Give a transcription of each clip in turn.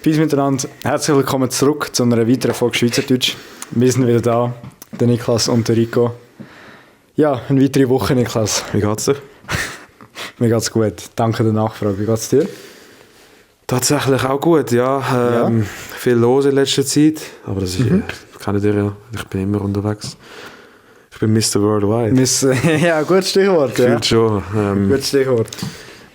Peace miteinander. Herzlich willkommen zurück zu einer weiteren Folge Schweizerdeutsch. Wir sind wieder da, der Niklas und der Rico. Ja, eine weitere Woche, Niklas. Wie geht's dir? Mir geht's gut. Danke der Nachfrage. Wie geht's dir? Tatsächlich auch gut, ja. Viel los in letzter Zeit, aber das ist, kennt ihr ja, ich bin immer unterwegs. Ich bin Mr. Worldwide. Ja, gutes Stichwort. Gefühlt schon. Gutes Stichwort.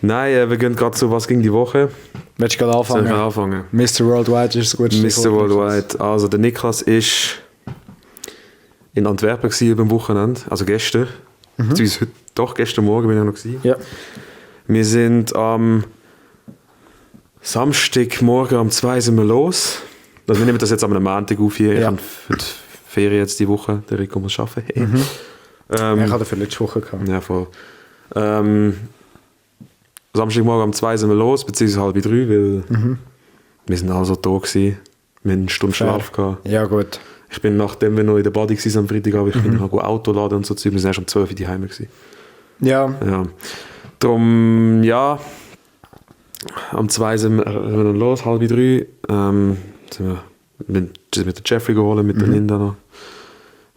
Nein, wir gehen gerade zu «Was ging die Woche?» Willst du gerade anfangen? Soll ich anfangen? Mr. Worldwide ist ein gutes Stichwort. Mr. Worldwide. Also der Niklas ist in Antwerpen beim Wochenende, also gestern. Beziehungsweise heute, doch, gestern Morgen bin ich noch gewesen. Ja. Wir sind am Samstagmorgen um 2 sind wir los. Also wir nehmen das jetzt am Montag auf hier. Ich habe für die Ferien jetzt die Woche. Der Rico muss arbeiten. Ich hatte für letzte Woche gehabt. Ja, voll. Samstagmorgen um 2 sind wir los, beziehungsweise 2:30, weil wir sind alle so da gewesen. Wir haben eine Stunde Schlaf gehabt. Ja, gut. Ich bin, nachdem wir noch in der Body waren am Freitag, ich bin noch Auto laden und so. Wir sind erst um 12 Uhr daheim gewesen. Ja. Darum, ja. Um 2 sind wir dann los, 2:30. Sind wir mit der Jeffrey geholt, mit der Linda noch.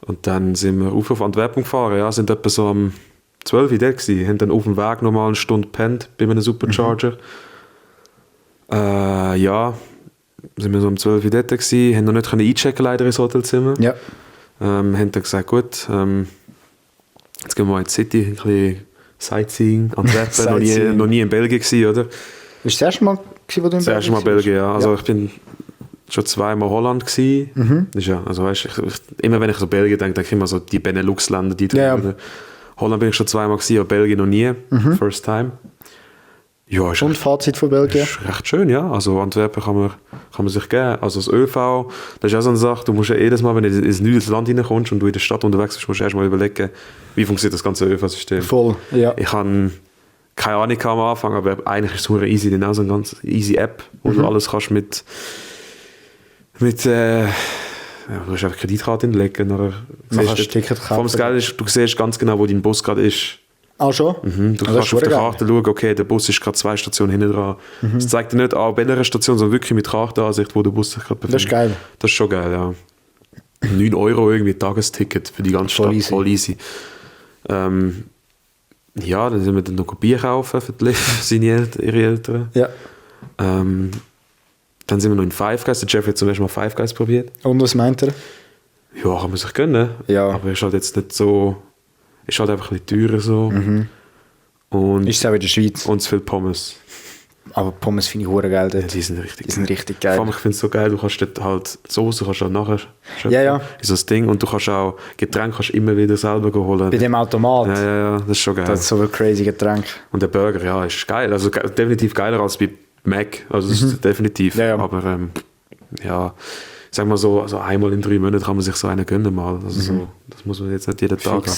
Und dann sind wir auf Antwerpen gefahren. Ja, sind etwa so am 12 Uhr dort gewesen. Haben dann auf dem Weg noch mal eine Stunde gepennt bei einem Supercharger. Ja, sind wir so um 12 Uhr dort gewesen. Haben noch nicht einchecken leider ins Hotelzimmer. Ja. Haben dann gesagt, gut, jetzt gehen wir mal in die City, ein bisschen Sightseeing. Antwerpen, noch nie in Belgien gewesen, oder? Ist das erste Mal, wo du in Belgien Das erste Mal Belgien, ja. Also ich bin schon 2-mal Holland gewesen. Das ist ja, also weißt, immer wenn ich so Belgien denke ich immer so die Benelux-Länder, die drin. Ja. Holland bin ich schon 2-mal gewesen, aber Belgien noch nie. First time. Ja, ist und Fazit von Belgien? Ist recht schön, ja. Also Antwerpen kann man sich geben. Also das ÖV, das ist auch so eine Sache, du musst ja jedes Mal, wenn du ins neues Land reinkommst und du in der Stadt unterwegs bist, musst du erst mal überlegen, wie funktioniert das ganze ÖV-System. Voll, ja. Ich habe keine Ahnung am Anfang, aber eigentlich ist es super easy. Dann auch so eine ganz easy App, wo du alles kannst mit du hast einfach Kreditkarte hinlegen. Nachher hast du Ticket kaufen. Vom Geil ist, du siehst ganz genau, wo dein Bus gerade ist. Ah, schon? Du kannst auf der Karte schauen, okay, der Bus ist gerade 2 Stationen hinten dran. Es zeigt dir nicht an welcher Station, sondern wirklich mit Kartenansicht, wo der Bus sich gerade befindet. Das ist geil. Das ist schon geil, ja. 9 € irgendwie Tagesticket für die ganze Stadt. Voll easy. Ja, dann sind wir dann noch ein Bier kaufen für ihre Eltern. Ja. Dann sind wir noch in Five Guys. Der Jeff hat zum ersten Mal Five Guys probiert. Und was meint er? Ja, kann man sich gönnen. Ja. Aber ist halt jetzt nicht so... Ist halt einfach ein bisschen teurer so. Und, ist es auch in der Schweiz. und zu viel Pommes. Aber Pommes finde ich hure geil dort. Ja, die sind richtig geil. Vor allem, ich finde es so geil, du kannst dort halt die Soße kannst du auch nachher schöpfen. Ja. Ist das Ding. Und du kannst auch Getränke kannst immer wieder selber holen. Bei dem Automat. Ja, das ist schon geil. Das ist so ein crazy Getränk. Und der Burger, ja, ist geil. Also definitiv geiler als bei Mac. Also das ist definitiv. Ja. Aber ja, sag mal so, also einmal in 3 Monaten kann man sich so einen gönnen mal. Also so, das muss man jetzt nicht jeden Tag haben.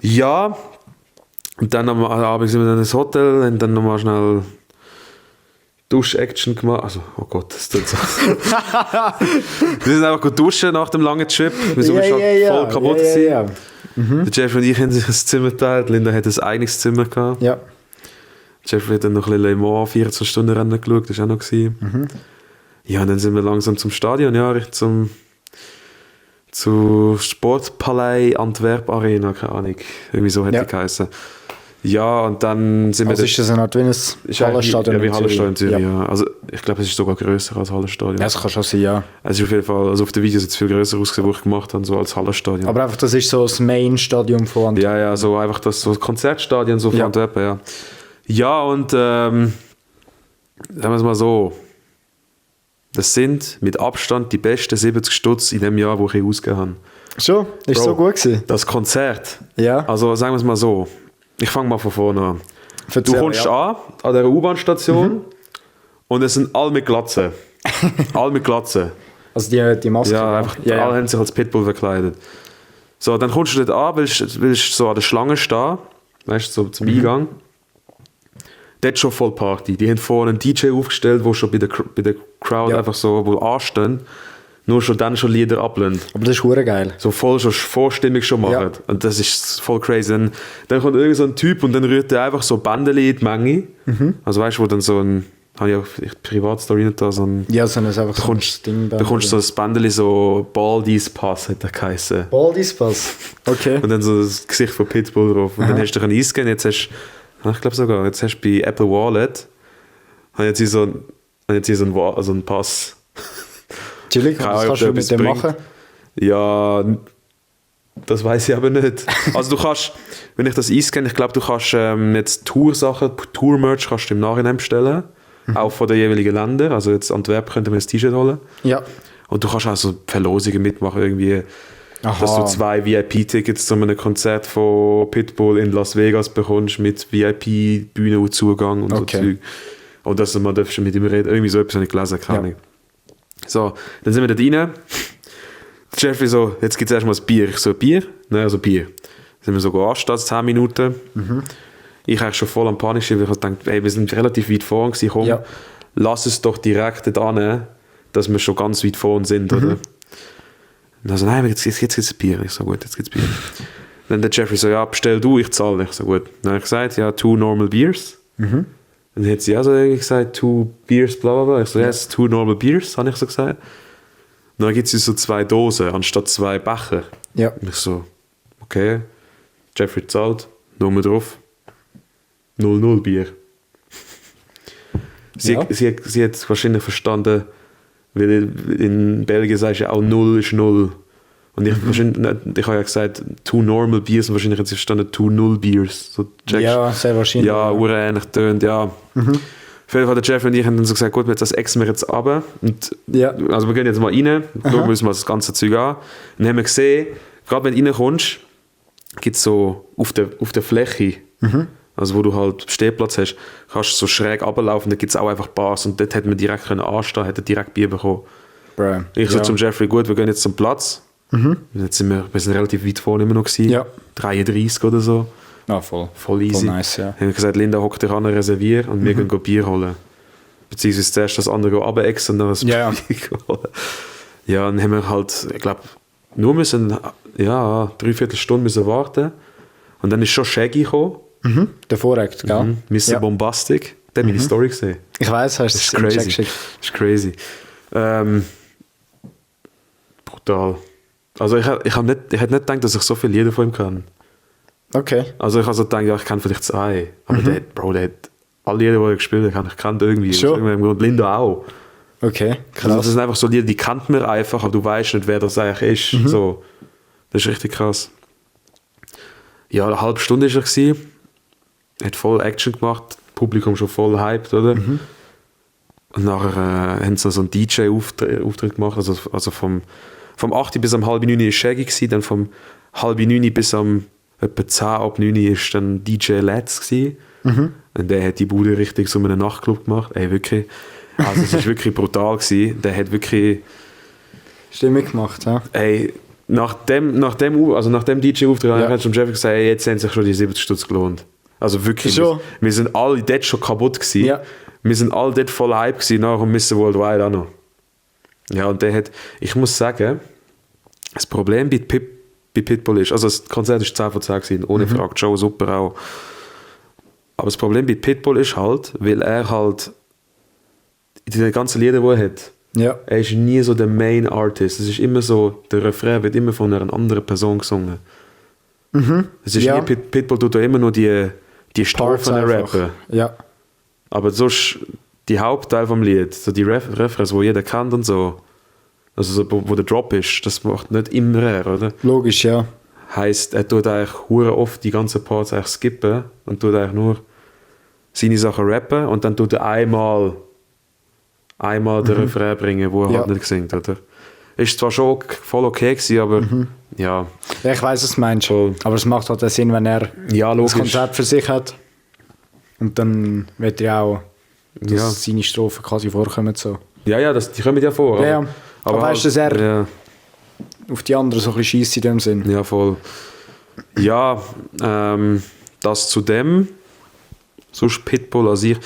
Ja, und dann am Abend sind wir dann ins Hotel und dann nochmal schnell Dusch-Action gemacht. Also, oh Gott, das tut so. Wir sind einfach gut duschen nach dem langen Trip. Wir sind voll kaputt gewesen. Der Jeff und ich haben sich ein Zimmer geteilt. Linda hat ein eigenes Zimmer gehabt. Ja. Jeff hat dann noch ein bisschen Le Mans 14 Stunden Rennen geschaut, das war auch noch gewesen. Ja, und dann sind wir langsam zum Stadion, ja, zu Sportpalais Antwerp Arena, keine Ahnung. Irgendwie so hätte ich geheißen. Ja, und dann sind wir... Also ist das eine Art wie ein Hallenstadion? Ja, wie Hallenstadion in Zürich, ja. Also ich glaube, es ist sogar grösser als Hallenstadion. Ja, das kann schon sein, ja. Es ist auf jeden Fall, also auf den Videos hat es viel grösser ausgesehen, wo ich gemacht habe, so als Hallenstadion. Aber einfach, das ist so das Main-Stadion von Antwerpen. Ja, so einfach das so Konzertstadion so von Antwerpen, ja. Ja, und sagen wir es mal so, das sind mit Abstand die besten 70 Stutz in dem Jahr, wo ich ausgegeben habe. Schon? Ist Bro, so gut gewesen? Das Konzert. Ja. Also sagen wir es mal so, ich fange mal von vorne an. Erzähl, Du kommst an der U-Bahn-Station und es sind alle mit Glatze. Alle mit Glatze. Also die Maske? Ja, einfach alle haben sich als Pitbull verkleidet. So, dann kommst du dort an, willst so an der Schlange stehen, weißt du, so zum Eingang. Dort schon voll Party. Die haben vorne einen DJ aufgestellt, der schon bei der Crowd einfach so wo anstehen. Nur schon dann schon Lieder ablehnt. Aber das ist hure geil. So voll schon vorstimmig schon machen. Ja. Und das ist voll crazy. Dann kommt irgend so ein Typ und dann rührt er einfach so Bändeli in die Menge. Also weißt du, wo dann so ein habe ich auch die Privatstory nicht da, sondern Ja, so ist einfach so ein Ding. da kommst so ein Bändeli, so Baldies Pass hat er geheißen. Baldies Pass. Okay. Und dann so das Gesicht von Pitbull drauf. Und dann hast du dich eingehen, jetzt hast du, ich glaube sogar, jetzt hast du bei Apple Wallet, habe jetzt hier so einen Pass. Entschuldigung, was kannst du mit dem machen? Ja, das weiß ich aber nicht. Also du kannst, wenn ich das einscanne, ich glaube, du kannst jetzt Tour-Sachen, Tour-Merch kannst du im Nachhinein bestellen. Auch von den jeweiligen Ländern. Also jetzt Antwerpen könnte man ein T-Shirt holen. Ja. Und du kannst auch so Verlosungen mitmachen, irgendwie, Aha. dass du 2 VIP-Tickets zu einem Konzert von Pitbull in Las Vegas bekommst mit VIP-Bühnenzugang und Okay. so Zeug. Und dass du mal darfst mit ihm reden. Irgendwie so etwas habe ich gelesen, keine Ahnung. So, dann sind wir da rein. Jeffrey so, jetzt gibt es erstmal ein Bier. Ich so, Bier? Nein, also Bier. Dann sind wir so anstehen, 10 Minuten. Ich eigentlich schon voll am Panisch, weil ich dachte, ey, wir sind relativ weit vorn gewesen, komm, Ja. lass es doch direkt dort hin, dass wir schon ganz weit vorn sind, oder? Und dann so, nein, jetzt gibt es Bier. Ich so, gut, jetzt gibt es Bier. Dann der Jeffrey so, ja, bestell du, ich zahle. Ich so, gut. Dann habe ich gesagt, ja, 2 normal beers. Dann hat sie also gesagt, 2 beers, bla bla bla. Ich so, yes, 2 normal beers, habe ich so gesagt. Und dann gibt es so 2 Dosen, anstatt 2 Becher. Ja. Und ich so, okay. Jeffrey zahlt, Nummer drauf. 0-0 Bier. Sie hat wahrscheinlich verstanden, weil in Belgien sagst du ja auch 0 ist 0. Und ich habe ja gesagt, 2 normal beers und wahrscheinlich hat sie verstanden, 2 0 beers. So, Ja, sehr wahrscheinlich. ja, urähnlich tönt, ja. Auf jeden Fall, der Jeff und ich haben dann so gesagt, gut, das exen wir jetzt runter. Und, Ja. also wir gehen jetzt mal rein, schauen wir uns mal das ganze Zeug an. Und dann haben wir gesehen, gerade wenn du reinkommst, gibt es so auf der Fläche, also wo du halt Stehplatz hast, kannst du so schräg runterlaufen, da gibt es auch einfach Bars und dort hätten wir direkt können anstehen, hätten direkt Bier bekommen. Bro. Ich so zum Jeffrey, gut, wir gehen jetzt zum Platz. Jetzt sind wir sind relativ weit vorne immer noch gewesen, Ja. 33 oder so. Ja, voll. Voll easy. Voll nice, ja. Haben wir gesagt, Linda, hock dich an, reservier und wir gehen Bier holen. Beziehungsweise zuerst das andere runterexen und dann das Ja. Bier holen. Ja, dann haben wir halt, ich glaube, nur müssen, ja, 3/4 Stunde müssen warten. Und dann ist schon Shaggy gekommen. Der Vorrecht, gell? Mr. Ja. Bombastic. Der hat meine Story gesehen. Ich weiß, hast Das ist du es im Chat crazy. geschickt. Das ist crazy. Brutal. Also ich hätte nicht gedacht, dass ich so viele Lieder von ihm kann. Okay. Also ich habe so gedacht, ja, ich kenne vielleicht 2. Aber der hat alle Lieder, die er gespielt hat, ich kannte irgendwie. Schon? Aus irgendeinem Grund. Linda auch. Okay, Also krass. das sind einfach so Lieder, die kennt man einfach, aber du weißt nicht, wer das eigentlich ist. So. Das ist richtig krass. Ja, eine halbe Stunde war er gewesen. Hat voll Action gemacht. Das Publikum schon voll hyped, oder? Und nachher haben sie so einen DJ-Auftritt gemacht. Also vom 8 bis um halb 9 war Shaggy gewesen, dann vom halb 9 bis um etwa 10 ab 9 war dann DJ Let's gewesen. Und der hat die Bude richtig so einen Nachtclub gemacht. Ey, wirklich. Also es war wirklich brutal gewesen. Der hat wirklich... Stimmung gemacht, ja. Ey, nach dem DJ-Auftritt Ja. hat schon Jeff gesagt, ey, jetzt haben sich schon die 70 Stutz gelohnt. Also wirklich, Schon? wir sind alle dort schon kaputt gewesen. Ja. Wir sind alle dort voll Hype gewesen, nachher und Mr. Worldwide auch noch. Ja, und der hat, ich muss sagen, das Problem bei Pitbull ist, also das Konzert ist 10 von 10 gewesen, ohne Frage, Show super auch. Aber das Problem bei Pitbull ist halt, weil er halt die ganzen Lieder, die er hat, Ja. er ist nie so der Main Artist. Es ist immer so, der Refrain wird immer von einer anderen Person gesungen. Es ist Ja. nie, Pitbull tut da immer nur die Strophen einfach. rappen. Ja. Aber sonst die Hauptteil vom Lied, so die Refrains, die jeder kennt und so, also so, wo der Drop ist, das macht nicht immer er, oder? Logisch, ja. Heisst, er tut eigentlich hure oft die ganzen Parts eigentlich skippen und tut eigentlich nur seine Sachen rappen und dann tut er einmal den Refrain bringen, wo er Ja. halt nicht singt, oder? Ist zwar schon voll okay gewesen, aber ja. Ja, ich weiß, was du meinst. Voll. Aber es macht halt den Sinn, wenn er Ja, das logisch. Konzept für sich hat. Und dann wird er auch, dass Ja. seine Strophen quasi vorkommen. So. Ja, die kommen ja vor. Ja, aber weißt du, dass er ja, auf die anderen so ein bisschen scheisst in dem Sinn? ja, voll. Ja, das zu dem. Sonst Pitbull an sich.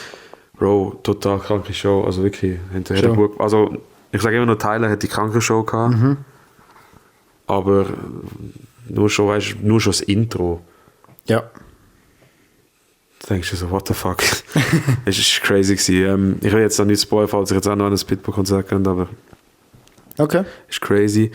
Bro, total kranke Show. Also wirklich. Schon. Also, ich sage immer nur, Tyler hat die kranke Show gehabt. Aber nur schon das Intro. Ja. denkst du so, what the fuck? Es ist crazy gewesen. Ich will jetzt noch nicht spoilern, falls ich jetzt auch noch an ein Pitbull-Konzert gehe, aber Okay. ist crazy.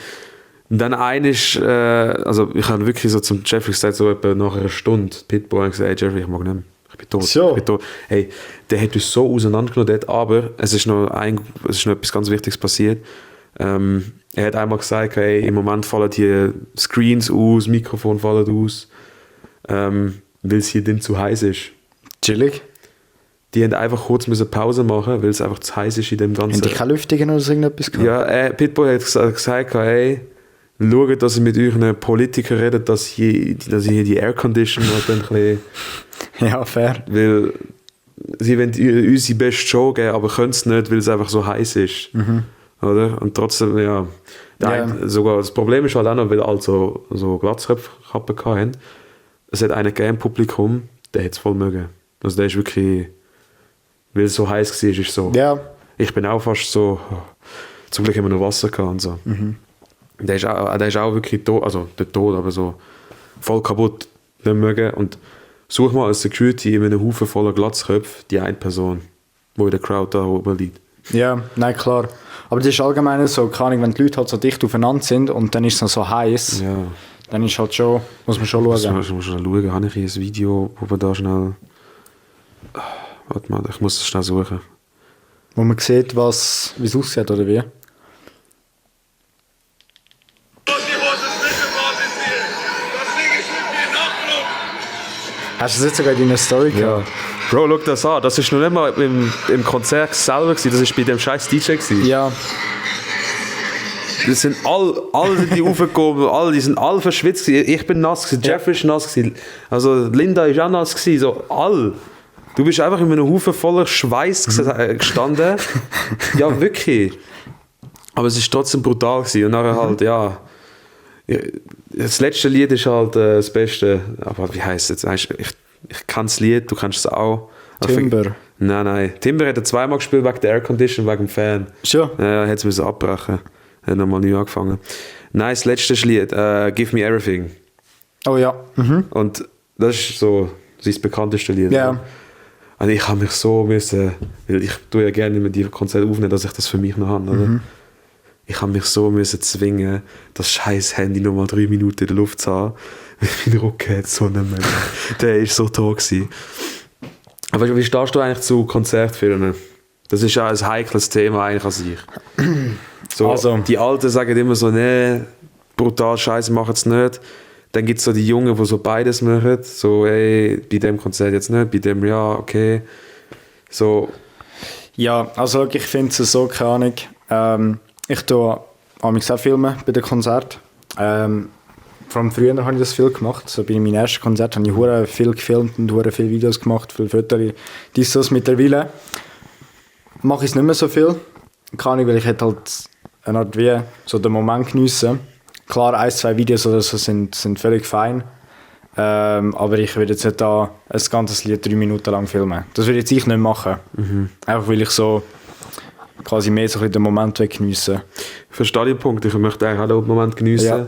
Und dann ist, also ich habe wirklich so zum Jeffrey gesagt, so etwa nach einer Stunde, Pitbull, und gesagt, hey Jeffrey, ich mag nicht mehr. Ich bin tot. So. Ich bin tot. Hey, der hat uns so auseinandergenommen dort, aber es ist noch etwas ganz Wichtiges passiert. Er hat einmal gesagt, hey, im Moment fallen die Screens aus, Mikrofon fallen aus, weil es hier drin zu heiß ist. Chillig. Die haben einfach kurz Pause machen, weil es einfach zu heiß ist in dem Ganzen. Haben die keine Lüftungen oder so irgendetwas gehabt? Ja, Pitbull hat gesagt, hey, schaut, dass ihr mit euren Politikern redet, dass ihr hier die Aircondition halt ein bisschen... Ja, fair. Weil sie wollen uns die beste Show geben, aber können es nicht, weil es einfach so heiß ist. Oder? Und trotzdem, ja. Sogar das Problem ist halt auch noch, weil alle so Glatzköpfe hatten. Es hat einen gegeben im Publikum, der hat es voll mögen. Also der ist wirklich, weil es so heiß war, ist so. Ja. Ich bin auch fast so, zum Glück haben wir noch Wasser gehabt und so. Der ist auch wirklich tot, also nicht tot, aber so voll kaputt, nicht mögen. Und such mal als Security in einem Haufen voller Glatzköpfe die eine Person, die in der Crowd da oben liegt. Ja, nein, klar. Aber das ist allgemein so, keine Ahnung, wenn die Leute halt so dicht aufeinander sind und dann ist es noch so heiß, Ja. dann ist halt schon, muss man schon schauen. Muss man schon schauen, habe ich hier ein Video, wo wir da schnell... Warte mal, ich muss es schnell suchen. Wo man sieht, wie es aussieht, oder wie? Hast du das jetzt sogar in deiner Story gehabt? Bro, schau das an. Das ist noch nicht mal im Konzert selber gewesen, das war bei dem scheiß DJ gewesen. Ja. Das sind alle sind die raufgekommen, die sind alle verschwitzt gewesen. Ich bin nass gewesen, Jeffrey ist nass gewesen. Also Linda ist auch nass gewesen, so alle. Du bist einfach in einem Haufen voller Schweiß gestanden. Ja, wirklich. Aber es ist trotzdem brutal gewesen. Und nachher halt, ja... Das letzte Lied ist halt das Beste. Aber wie heisst es jetzt? Ich kenne das Lied, du kennst es auch. Timber. Nein. Timber hat er zweimal gespielt wegen der Aircondition, wegen dem Fan. Schon? Ja, hätte es abbrechen. Hat nochmal neu angefangen. Nein, das letzte Lied, Give Me Everything. Oh ja. Und das ist so sein bekannteste Lied. Ja. Und ich habe mich so müssen, weil ich tue ja gerne mit die Konzerte aufnehmen, dass ich das für mich noch habe. Oder? Ich habe mich so müssen zwingen, das scheiß Handy noch mal 3 Minuten in der Luft zu haben. Mein Rücken hat so nicht mehr. Der war so tot gewesen. Aber wie stehst du eigentlich zu Konzertfilmen? Das ist ja ein heikles Thema eigentlich an sich. So, Also. die Alten sagen immer so, nee, brutal Scheiße machen es nicht. Dann gibt es so die Jungen, die so beides machen. So, ey, bei dem Konzert jetzt nicht, bei dem ja, okay. So. Ja, also ich finde es so, keine Ahnung. Ich tue auch Filme bei den Konzerten. Vor allem früher habe ich das viel gemacht. So bei meinem ersten Konzert habe ich hure viel gefilmt und hure viele Videos gemacht, viele Fotos. Dies mittlerweile mache ich es nicht mehr so viel. Keine Ahnung, weil ich hätte halt eine Art wie so den Moment geniessen. Klar, 1-2 Videos oder so sind völlig fein. Aber ich würde jetzt nicht da ein ganzes Lied 3 Minuten lang filmen. Das würde jetzt ich nicht machen. Einfach weil ich so quasi mehr so ein bisschen den Moment geniessen. Ich verstehe den Punkt, ich möchte eigentlich auch den Moment geniessen. Ja.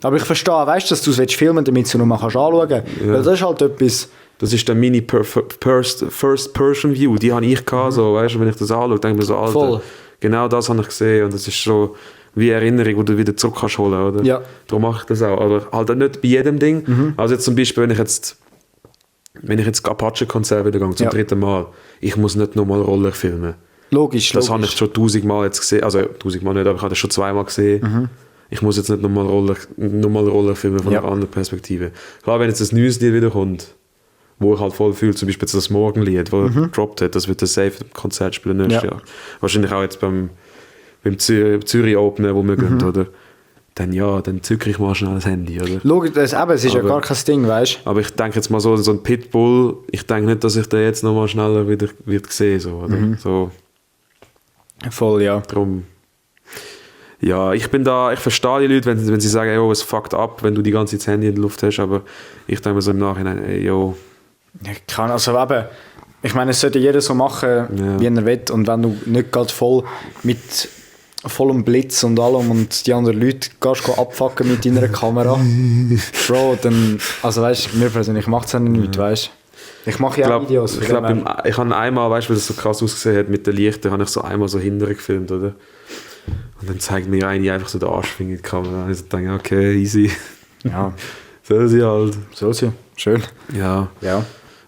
Aber ich verstehe, weißt du, dass du es filmen willst, damit du es nochmal anschauen kannst. Ja. Weil das ist halt etwas... Das ist dann meine First-Person-View, die habe ich gehabt, so, weißt du, wenn ich das anschaue, denke ich mir so, Alter, voll. Genau das habe ich gesehen und das ist so wie Erinnerung, die du wieder zurück kannst holen, oder? Ja. Darum mache ich das auch, aber halt auch nicht bei jedem Ding. Also jetzt zum Beispiel, wenn ich jetzt Apache-Konzert wieder gehe, zum 3. Mal, ich muss nicht nochmal Roller filmen. Logisch. Das habe ich schon 1000 Mal jetzt gesehen, also 1000 Mal nicht, aber ich habe das schon 2-mal gesehen. Ich muss jetzt nicht nochmal Roller filmen von einer anderen Perspektive. Klar, wenn jetzt ein neues Lied wieder kommt, wo ich halt voll fühle, zum Beispiel das Morgenlied, das er gedroppt hat, das wird das safe im Konzert spielen nächstes Jahr. Wahrscheinlich auch jetzt beim Zürich Open, wo wir gehen, oder? Dann zücke ich mal schnell das Handy, oder? Logisch, es ist ja gar kein Ding, weißt du? Aber ich denke jetzt mal so ein Pitbull, ich denke nicht, dass ich den jetzt nochmal schneller wieder wird sehen, so, oder? So. Voll, ja. Drum. Ja, ich verstehe die Leute, wenn sie sagen, yo, es fuckt ab, wenn du die ganze Zeit das Handy in der Luft hast, aber ich denke mir so im Nachhinein, ey, yo. Ich meine, es sollte jeder so machen, wie er will, und wenn du nicht gerade voll mit vollem Blitz und allem und die anderen Leute gehst abfucken mit deiner Kamera, Bro, dann, also weißt du, mir persönlich macht es ja nicht, weißt du. Ich mache ja auch Videos. Ich glaube, ich habe einmal, weißt du, weil das so krass ausgesehen hat mit den Lichtern, habe ich so einmal so hinterher gefilmt, oder? Und dann zeigt mir eine einfach so den Arschfinger in die Kamera. Und ich denke, okay, easy. Ja. So sie halt. So sie. Schön. Ja. Ja.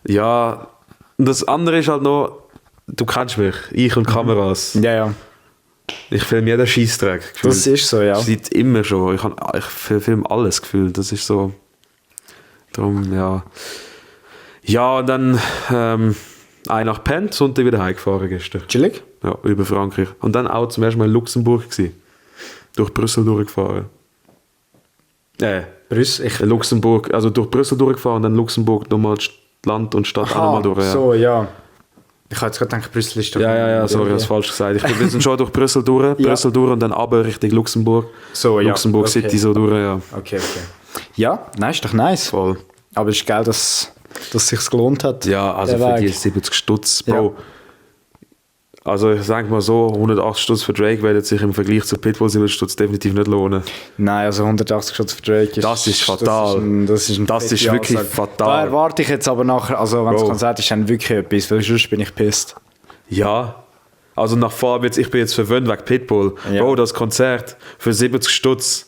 Ja. Und das andere ist halt noch, du kennst mich, ich und Kameras. Ja, ja. Ich filme jeden Scheissdreck. Das ist so, ja. Seit immer schon. Ich filme alles gefühlt. Das ist so. Darum, ja. Ja, und dann ein nach Penn, Sonntag wieder heimgefahren gestern. Chillig? Ja, über Frankreich. Und dann auch zum ersten Mal in Luxemburg gewesen. Durch Brüssel durchgefahren. Brüssel? Luxemburg, also durch Brüssel durchgefahren und dann Luxemburg nochmal Land und Stadt auch nochmal durch. Ja. So, ja. Ich habe jetzt gerade gedacht, Brüssel ist doch... Ja, sorry, ich habe es falsch gesagt. Wir sind schon durch Brüssel durch, Brüssel durch und dann aber Richtung Luxemburg. So, ja. Luxemburg okay. City so durch, ja. Okay. Ja, nein, ist doch nice. Voll. Aber es ist geil, dass es sich gelohnt hat. Ja, also der für Weg. die 70 Stutz, Bro. Ja. Also ich sage mal so, 180 Stutz für Drake werden sich im Vergleich zu Pitbull 70 Stutz definitiv nicht lohnen. Nein, also 180 Stutz für Drake ist... Das ist fatal. Das ist wirklich fatal. Da erwarte ich jetzt aber nachher, also wenn das Konzert ist, dann wirklich etwas, weil sonst bin ich pisst. Ja, also nach Farbe jetzt, ich bin jetzt verwöhnt wegen Pitbull. Ja. Bro, das Konzert für 70 Stutz.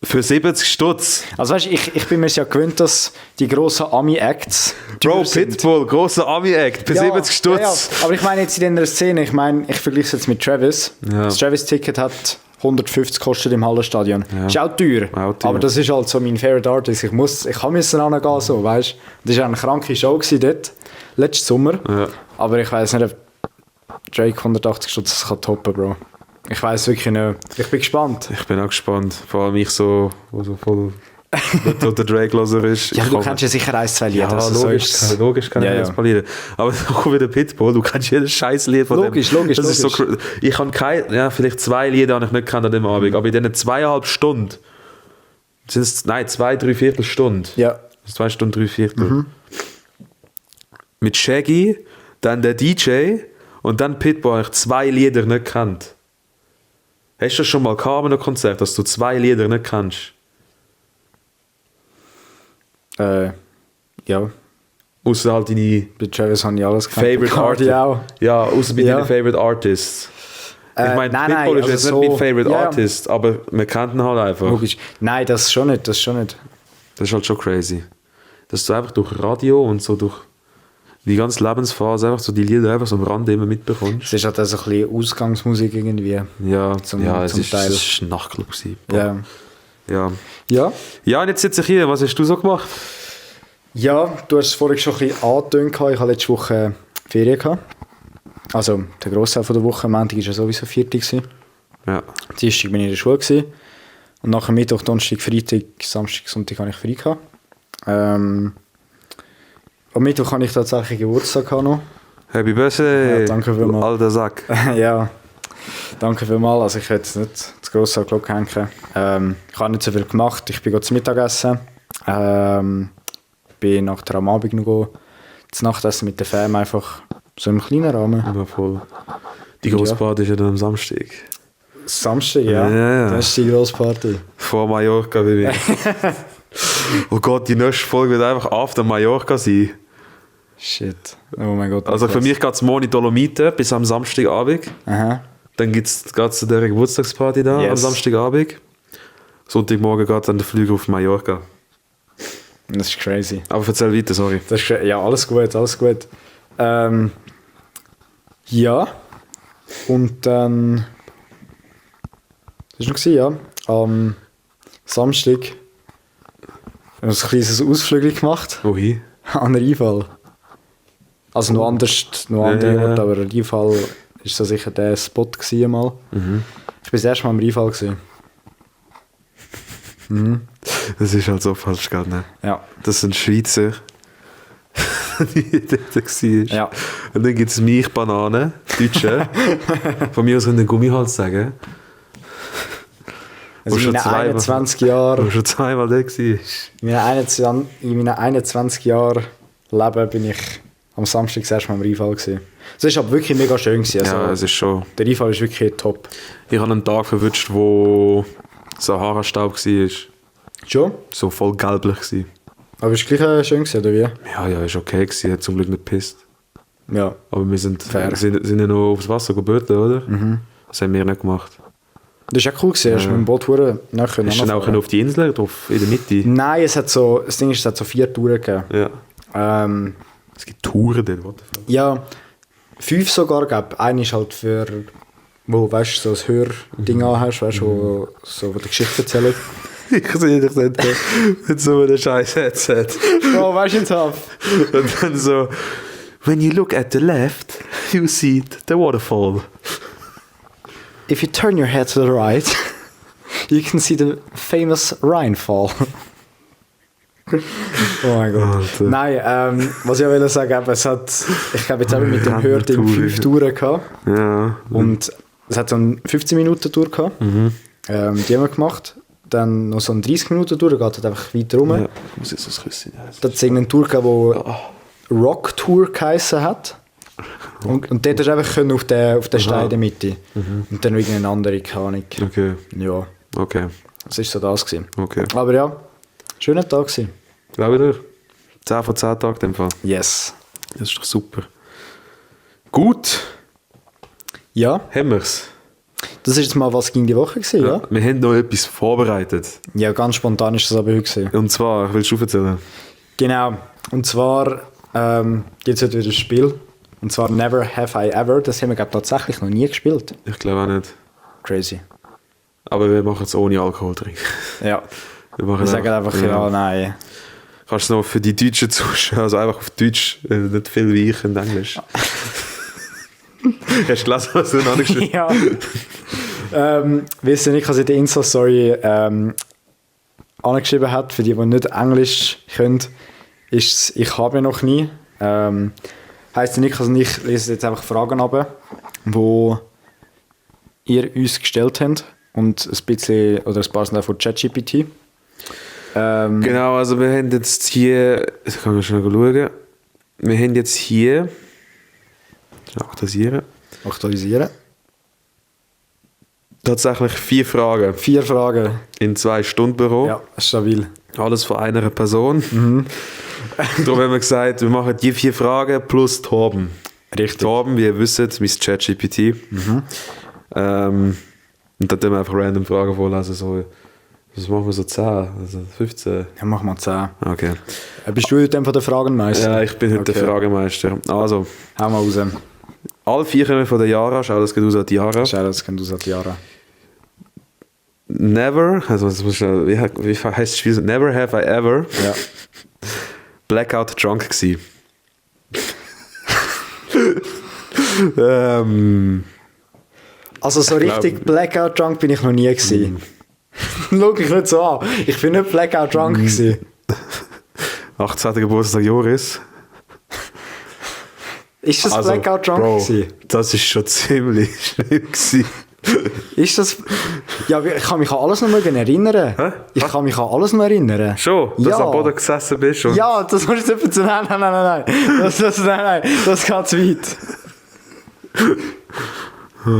Für 70 Stutz. Also weißt du, ich bin mir ja gewöhnt, dass die grossen Ami-Acts... Bro, Pitbull, grosser Ami-Act, für 70 Stutz. Ja. Aber ich meine jetzt in der Szene, ich vergleiche es jetzt mit Travis. Ja. Das Travis-Ticket hat 150 gekostet im Hallenstadion. Ja. Ist auch teuer. Aber das ist halt so mein Favorite Artist. Ich musste hingehen, so, weißt du. Das war eine kranke Show dort, letzten Sommer. Ja. Aber ich weiss nicht, ob Drake 180 Stutz kann toppen, Bro. Ich weiss wirklich nicht. Ich bin gespannt. Ich bin auch gespannt. Vor allem ich so voll der Drake-Loser ist. Ja, du kennst ja sicher 1-2 Lieder. Ja, also logisch kann ich das verlieren. Aber auch wieder Pitbull, du kennst jedes scheiß Lied von logisch, dem. Logisch. So, ich kann vielleicht 2 Lieder habe ich nicht gekannt an dem Abend, aber in diesen 2,5 Stunden sind es, 2, 3 Viertelstunden. Ja. 2 Stunden, 3 Viertel. Mhm. Mit Shaggy, dann der DJ und dann Pitbull habe ich 2 Lieder nicht gekannt. Hast du das schon mal gehabt an einem Konzert, dass du 2 Lieder nicht kennst? Ja. Außer halt deine... Bei Travis habe ich alles gekannt. Favorite Artist. Ja, außer bei deinen Favorite Artists. Ich meine, Pitbull ist jetzt nicht mein Favorite Artist, aber man kennt ihn halt einfach. Logisch. Nein, das schon nicht. Das ist halt schon crazy. Dass du einfach durch Radio und so durch die ganze Lebensphase einfach so die Lieder einfach so am Rand immer mitbekommst. Es ist halt also ein bisschen Ausgangsmusik irgendwie. Ja, zum Teil. Es war ein Nachtclub. Ja. Ja, und jetzt sitze ich hier. Was hast du so gemacht? Ja, du hast es vorhin schon ein bisschen angetönt. Ich hatte letzte Woche Ferien gehabt. Also der Grossteil der Woche. Montag war ja sowieso Viertag. Ja. Dienstag war ich in der Schule. Gewesen. Und nachher Mittwoch, Donnerstag, Freitag, Samstag, Sonntag hatte ich frei gehabt. Am Mittwoch hatte ich tatsächlich Geburtstag noch. Happy Birthday! Ja, danke vielmals. Alter Sack. Ja, danke vielmals. Also ich hätte jetzt nicht das grosse Glück hängen. Ich habe nicht so viel gemacht. Ich bin zum Mittagessen. Bin nachher am Abend noch zu Nachtessen mit der Fam, einfach so im kleinen Rahmen. Ja, voll. Die Grossparty ist ja dann am Samstag. Samstag, ja. Das ist die Grossparty. Vor Mallorca, Baby. Oh Gott, die nächste Folge wird einfach after Mallorca sein. Shit. Oh mein Gott. Also für mich geht es morgen in Dolomiten bis am Samstagabend. Aha. Dann geht es zu der Geburtstagsparty da am Samstagabend. Sonntagmorgen geht dann der Flüger auf Mallorca. Das ist crazy. Aber erzähl weiter, sorry. Das ist, ja, alles gut. Ja. Und dann... Das war noch, ja. Am Samstag haben wir ein kleines Ausflügel gemacht. Wohin? An Rheinfall. Also noch andere Orte, aber Rheinfall war so sicher der Spot mal. Mhm. Ich war das erste Mal am Rheinfall. Mhm. Das ist halt so falsch, gell, ne? Ja. Das sind Schweizer, die dort waren. Ja. Und dann gibt es mich, Bananen, Deutsche. Von mir aus können den Gummihals sagen. Also in meinen 21 Jahren... Wo schon zweimal da war. In meinen 21 Jahren Leben bin ich am Samstag das erste Mal am Rheinfall gewesen. Es war aber wirklich mega schön gewesen. Also, ja, es ist schon... Der Rheinfall ist wirklich top. Ich habe einen Tag verwünscht, wo Sahara-Staub war. Schon? So voll gelblich war. Aber ist gleich schön gewesen, oder wie? Ja, ist okay gewesen, hat zum Glück nicht gepisst. Ja. Aber wir sind ja noch aufs Wasser gebeten, oder? Das haben wir nicht gemacht. Das war auch cool gewesen, hast du mit dem Boot nachher Bist du dann auch auf die Insel drauf, in der Mitte? Nein, das Ding ist, es hat so 4 Touren gegeben. Ja. Es gibt Touren dort, what the fuck? Ja, 5 sogar gab. Eine ist halt für, wo weißt du, so ein Hörding anhast, weißt du, wo die Geschichte erzählen. Ich sehe dich nicht mit so einem scheiß Headset. Bro, weißt du, ins Haft. Und dann so, when you look at the left, you see the waterfall. If you turn your head to the right, you can see the famous Rhinefall. Oh mein Gott. Alter. Nein, was ich will sagen, eben, ich glaube jetzt eben mit dem Hörding 5 Touren gehabt. Ja. Und es hat so eine 15-Minuten-Tour gehabt. Die haben wir gemacht. Dann noch so eine 30-Minuten-Tour, da geht es einfach weiter rum. Ja, ich muss jetzt das Küsschen essen. Da hat es irgendeine Tour gehabt, die Rock Tour geheissen hat. Und dort hast du einfach auf den Stein in der Mitte. Und dann noch irgendeine andere, keine Ahnung. Okay. Ja, Okay. das war so das gewesen. Okay. Aber ja, schöner Tag gewesen. Glaube dir? 10 von 10 Tagen in dem Fall. Yes. Das ist doch super. Gut. Ja, Haben wir's. das ist jetzt mal was ging die Woche gewesen, ja? Wir haben noch etwas vorbereitet. Ja, ganz spontan ist das aber heute gewesen. Und zwar, willst du erzählen? Genau. Und zwar gibt es heute wieder ein Spiel. Und zwar Never Have I Ever. Das haben wir, glaube ich, tatsächlich noch nie gespielt. Ich glaube auch nicht. Crazy. Aber wir machen es ohne Alkohol trinken. Ja. Wir Wir sagen einfach ja, nein. Kannst du noch für die Deutschen zuschauen, also einfach auf Deutsch, nicht viel wie ich in Englisch. Hast du gelesen, was du noch geschrieben Ja. Wisst ihr nicht, was in der Insta-Story angeschrieben hat, für die nicht Englisch können, ist «Ich habe noch nie». Heisst nicht, also ich lese jetzt einfach Fragen ab, die ihr uns gestellt habt und ein bisschen, oder ein paar sind auch von ChatGPT. Genau, also wir haben jetzt hier, ich kann schon schauen, wir haben jetzt hier, Aktualisieren. tatsächlich 4 Fragen 4 Fragen. in 2 Stunden Büro. Ja, stabil. Alles von einer Person. Darum haben wir gesagt, wir machen die 4 Fragen plus Torben. Richtig. Torben, wie ihr wisst, mein ChatGPT. Und dann tun wir einfach random Fragen vorlesen. So, was machen wir so 10, also 15? Ja, machen wir 10. Okay. Bist du heute von der Fragenmeister? Ja, ich bin heute der Fragemeister. Also, Hau mal raus. alle 4 kommen von der Yara. Schau, das geht aus an die Yara. Schau, das kennt du seit Jahren. Never, also das muss ich, wie heißt das Spiel? Never have I ever Ja. Blackout drunk gsi. Also so richtig Blackout drunk bin ich noch nie gewesen. Schau mich nicht so an. Ich bin nicht Blackout drunk gewesen. 18. Geburtstag Joris. Ist das Also, Blackout drunk Bro, gewesen? das ist schon ziemlich schlimm gsi. Ist das... Ja, ich kann mich an alles noch mal erinnern. Hä? Ich kann mich an alles noch erinnern. Schon, dass Ja. du am Boden gesessen bist und Ja, das musst du jetzt zu... Nein. Nein, das geht zu weit.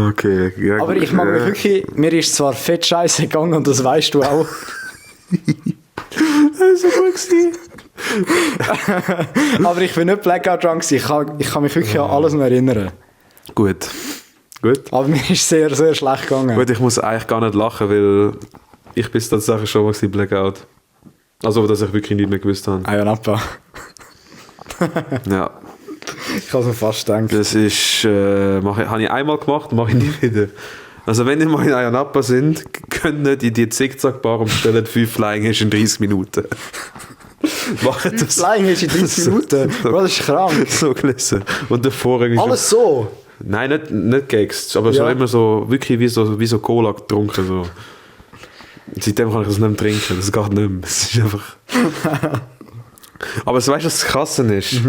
okay. Ja, Aber ich mag mich wirklich... Mir ist zwar fett scheiße gegangen und das weißt du auch. Das ist so gut gsi. Aber ich bin nicht Blackout drunk gewesen. Ich kann mich wirklich an alles noch erinnern. Gut. Aber mir ist sehr, sehr schlecht gegangen. Gut, ich muss eigentlich gar nicht lachen, weil ich bin tatsächlich schon mal gewesen, Blackout. Also, dass ich wirklich nicht mehr gewusst habe. Ah ja, Nappa. Ja. Ich kann es mir fast denken. Das ist, habe ich einmal gemacht, mache ich nie wieder. Also wenn ihr mal in Ayanapa sind, könnt nicht in die Zickzackbar umstellen, 5 Flying ist in 30 Minuten. Macht das. Flying ist in 30 Minuten. Bro, das ist krank. So gelesen. Und der Vorhang Alles so. Nein, nicht Gags, aber so Ja. immer so, wirklich wie so Cola getrunken. So. Seitdem kann ich das nicht mehr trinken, das geht nicht mehr. Es ist einfach... Aber weißt du, was das Krasse ist?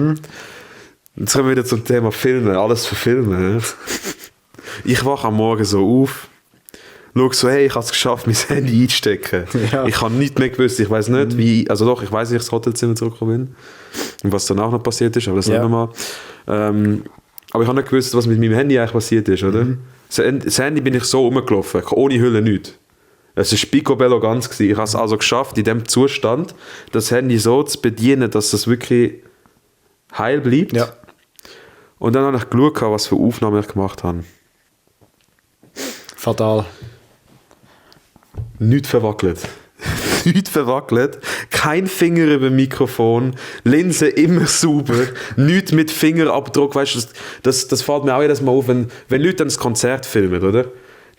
Jetzt kommen wir wieder zum Thema Filmen, alles für Filme. Ich wache am Morgen so auf, schaue so, hey, ich habe es geschafft, mein Handy einzustecken. Ja. Ich habe nichts mehr gewusst, ich weiß nicht, wie, also doch, ich weiß, wie ich ins Hotelzimmer zurückgekommen bin und was danach noch passiert ist, aber das Ja. nicht mal. Aber ich habe nicht gewusst, was mit meinem Handy eigentlich passiert ist, oder? Das Handy bin ich so rumgelaufen, ohne Hülle nichts. Es war picobello ganz gewesen. Ich habe es also geschafft, in dem Zustand das Handy so zu bedienen, dass es wirklich heil bleibt. Ja. Und dann habe ich geschaut, was für Aufnahmen ich gemacht habe. Fatal. Nicht verwackelt. Nicht verwackelt. Kein Finger über dem Mikrofon. Linse immer sauber. Nichts mit Fingerabdruck. Weißt du, das fällt mir auch jedes Mal auf, wenn Leute dann das Konzert filmen, oder?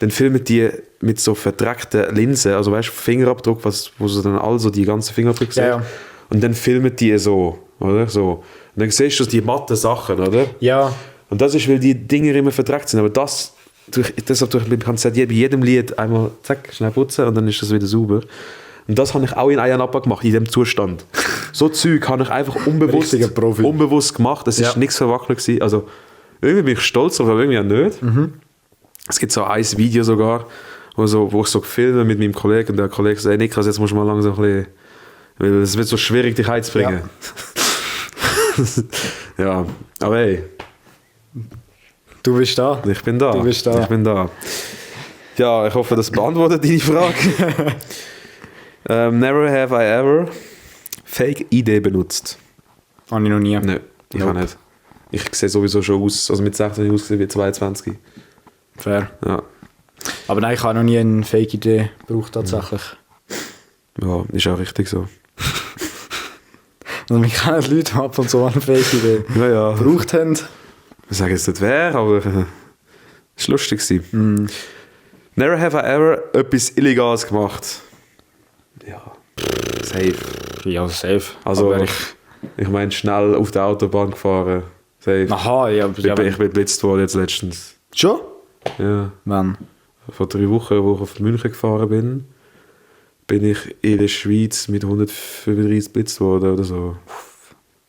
Dann filmen die mit so verdreckten Linsen. Also weißt du, Fingerabdruck, wo sie dann also die ganzen Fingerabdrücke sehen. Ja. Und dann filmen die so, oder? So. Und dann siehst du die matten Sachen, oder? Ja. Und das ist, weil die Dinger immer verdreckt sind. Aber deshalb kannst du bei jedem Lied einmal zack, schnell putzen und dann ist das wieder sauber. Und das habe ich auch in Ayia Napa gemacht, in diesem Zustand. So Zeug habe ich einfach unbewusst gemacht. Es war nichts verwackelt gewesen. Also irgendwie bin ich stolz drauf, aber irgendwie auch nicht. Es gibt so ein Video sogar, wo ich so filme mit meinem Kollegen und der Kollege sagt, Niklas, jetzt musst du mal langsam ein bisschen, weil es wird so schwierig, dich heimzubringen. Ja. Ja, aber hey. Du bist da. Ich bin da. Du bist da. Ich bin da. Ja, ich hoffe, das beantwortet deine Frage. Never have I ever Fake-ID benutzt. Habe ich noch nie. Nein, ich auch nicht. Ich sehe sowieso schon aus, also mit 16 ausgesehen wie 22. Fair. Ja. Aber nein, ich habe noch nie eine Fake-Idee gebraucht tatsächlich. Ja, ist auch richtig so. Also, wir kennen Leute, die ab und zu eine Fake-Idee Ja. gebraucht haben. Ich sage jetzt nicht wer, aber es war lustig. Never have I ever etwas Illegales gemacht. Ja, safe. Ja, safe. Also, aber ich meine, schnell auf der Autobahn gefahren. Safe. Aha, ja. Ich bin geblitzt worden jetzt letztens. Schon? Ja. Wann? Vor 3 Wochen, wo ich auf München gefahren bin ich in der Schweiz mit 135 geblitzt worden oder so.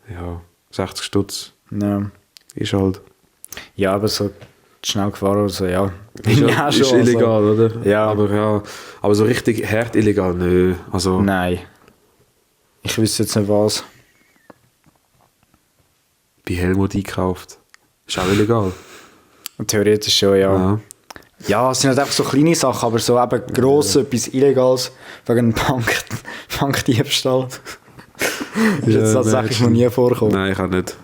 Ja, 60 Stutz. Ja. Ist halt. Ja, aber so schnell gefahren oder so, ja. Ist illegal, oder? Ja. Aber so richtig hart illegal, nö. Also, Nein. Ich wüsste jetzt nicht was. bei Helmut einkauft. Ist auch illegal. Theoretisch schon, ja. Ja, es sind halt einfach so kleine Sachen, aber so eben gross, etwas Illegales, wegen einem Bankdiebstahl. Ist jetzt tatsächlich noch nie vorgekommen. Nein, ich auch nicht.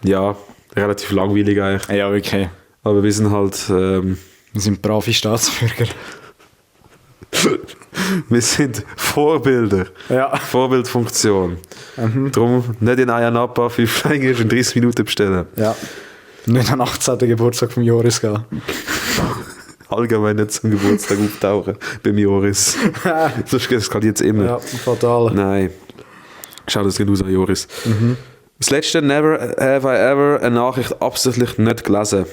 Ja, relativ langweilig eigentlich. Ja, wirklich. Aber wir sind halt... Wir sind brave Staatsbürger. wir sind Vorbilder. Ja. Vorbildfunktion. Darum nicht in Ayia Napa 5 Flyers in 30 Minuten bestellen. Ja. Nicht am 18. Geburtstag von Joris gehen. Allgemein nicht zum Geburtstag auftauchen beim Joris. Das kann jetzt immer. Ja, fatal. Nein. Schau das genauso an Joris. Das letzte, never have I ever eine Nachricht absichtlich nicht gelesen.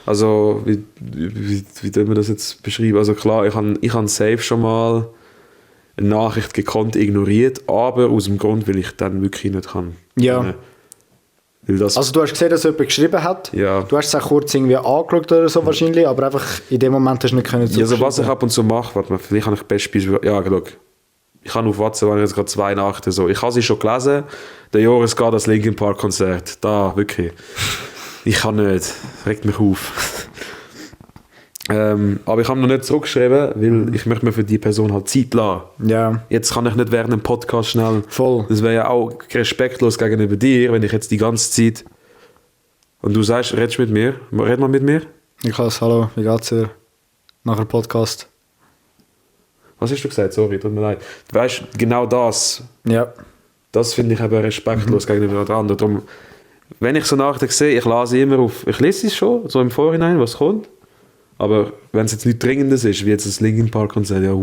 Also, wie soll man das jetzt beschreiben? Also klar, ich habe safe schon mal eine Nachricht gekonnt ignoriert, aber aus dem Grund, weil ich dann wirklich nicht kann. Ja. Weil das, Also du hast gesehen, dass jemand geschrieben hat. Ja. Du hast es auch kurz irgendwie angeschaut oder so wahrscheinlich, aber einfach in dem Moment hast du nicht können ja, so was ich ab und zu mache, warte mal, vielleicht habe ich Beispiel. Ja, schau. Ich habe auf WhatsApp jetzt gerade 2 Nachrichten so. Ich habe sie schon gelesen. Der Joris geht das Linkin Park Konzert. Da, wirklich. Ich kann nicht. Regt mich auf. Aber ich habe noch nicht zurückgeschrieben, weil ich möchte mir für die Person halt Zeit lassen. Ja. Jetzt kann ich nicht während dem Podcast schnell... Voll. Das wäre ja auch respektlos gegenüber dir, wenn ich jetzt die ganze Zeit... Und du sagst, redest mit mir? Red mal mit mir. Niklas, hallo, wie geht's dir? Nach dem Podcast. Was hast du gesagt? Sorry, tut mir leid. Du weißt, genau das... Ja. Das finde ich eben respektlos gegenüber den anderen. Darum, wenn ich so Nachrichten sehe, ich lese sie immer auf... Ich lese es schon, so im Vorhinein, was kommt. Aber wenn es jetzt nicht Dringendes ist, wie jetzt das Linkin Park Konzert, ja,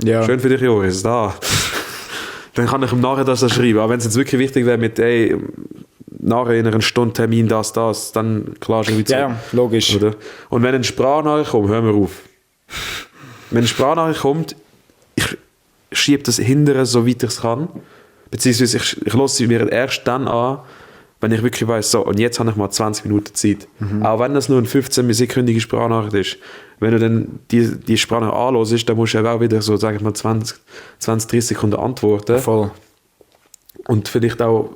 Ja. Schön für dich, Joris, da. Dann kann ich ihm nachher das schreiben. Aber wenn es jetzt wirklich wichtig wäre mit, ey, nachher in einer Stunde Termin, das, dann klar schon wieder. Ja, logisch. Oder? Und wenn eine Sprachnachricht kommt, hör mir auf. Wenn eine Sprachnachricht kommt, ich schiebe das hinterher, so weit ich es kann. Beziehungsweise ich lasse sie mir erst dann an, wenn ich wirklich weiss, so, und jetzt habe ich mal 20 Minuten Zeit. Auch wenn das nur eine 15-sekündige Sprachnachricht ist. Wenn du dann die Sprachnachricht anhörst, dann musst du ja auch wieder so, sag ich mal, 20, 30 Sekunden antworten. Voll. Und vielleicht auch,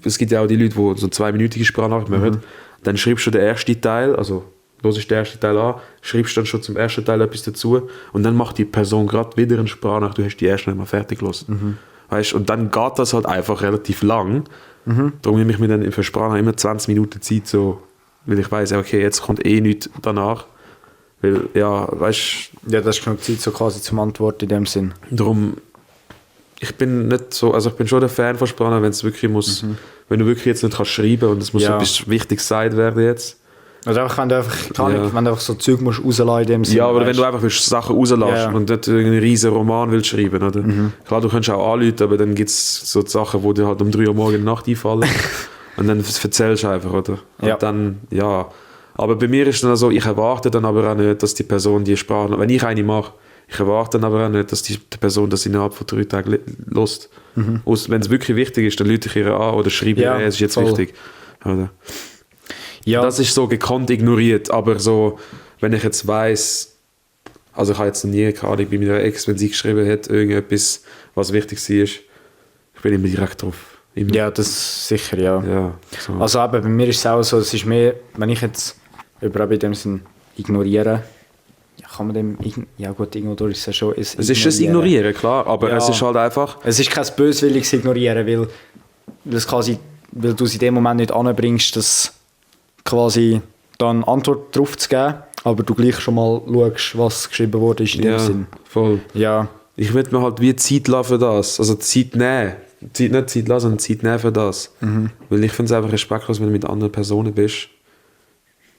es gibt ja auch die Leute, die so 2-minütige Sprachnachricht machen. Dann schreibst du den ersten Teil, also hörst den ersten Teil an, schreibst dann schon zum ersten Teil etwas dazu und dann macht die Person gerade wieder eine Sprachnachricht, du hast die erste nicht mal fertig gelassen. Weißt, und dann geht das halt einfach relativ lang. Darum nehme ich mir dann für Sprachnachricht immer 20 Minuten Zeit, so, weil ich weiss, okay, jetzt kommt eh nichts danach. Weil, ja, weißt Ja, das ist genug Zeit so quasi zum Antworten in dem Sinn. darum, ich bin nicht so, also ich bin schon der Fan von Sprachnachricht, wenn es wirklich muss, wenn du wirklich jetzt nicht kannst schreiben und es muss Ja. etwas Wichtiges gesagt werden jetzt. Also einfach, wenn du einfach, Ja. wenn du einfach so Zeug musst rauslassen in dem Sinn. Ja, oder wenn weißt. du einfach willst, Sachen rauslässt Ja. und nicht einen riesen Roman willst schreiben, oder? Klar, du kannst auch anrufen, aber dann gibt es so Sachen, die dir halt um 3 Uhr morgens in der Nacht einfallen und dann erzählst du einfach, oder? Und Ja. dann, ja. Aber bei mir ist dann so, ich erwarte dann aber auch nicht, dass die Person die Sprache, wenn ich eine mache, ich erwarte dann aber auch nicht, dass die Person das innerhalb von 3 Tagen lässt. Wenn es wirklich wichtig ist, dann rufe ich ihr an oder schreibe Ja, ihr, es ist jetzt voll. wichtig. Oder? Ja, Das ist so gekonnt ignoriert, aber so, wenn ich jetzt weiss, also ich habe jetzt noch nie, keine Ahnung, bei meiner Ex, wenn sie geschrieben hat, irgendetwas, was wichtig war, ich bin immer direkt drauf. Immer. ja, das sicher, ja. Ja, so. Also eben, bei mir ist es auch so, es ist mehr, wenn ich jetzt über in dem Sinn ignoriere, ja, kann man dem, ja gut, irgendwo ist es ja schon es ist das Ignorieren, klar, aber Ja. es ist halt einfach, Es ist kein böswilliges Ignorieren, weil du es in dem Moment nicht anbringst, dass quasi dann Antwort drauf zu geben, aber du gleich schon mal schaust, was geschrieben wurde in dem ja, Sinn. voll. Ja, Ich würde mir halt wie Zeit lassen für das, also Zeit nehmen. Nicht Zeit lassen, sondern Zeit nehmen für das. Weil ich finde es einfach respektlos, wenn du mit anderen Personen bist,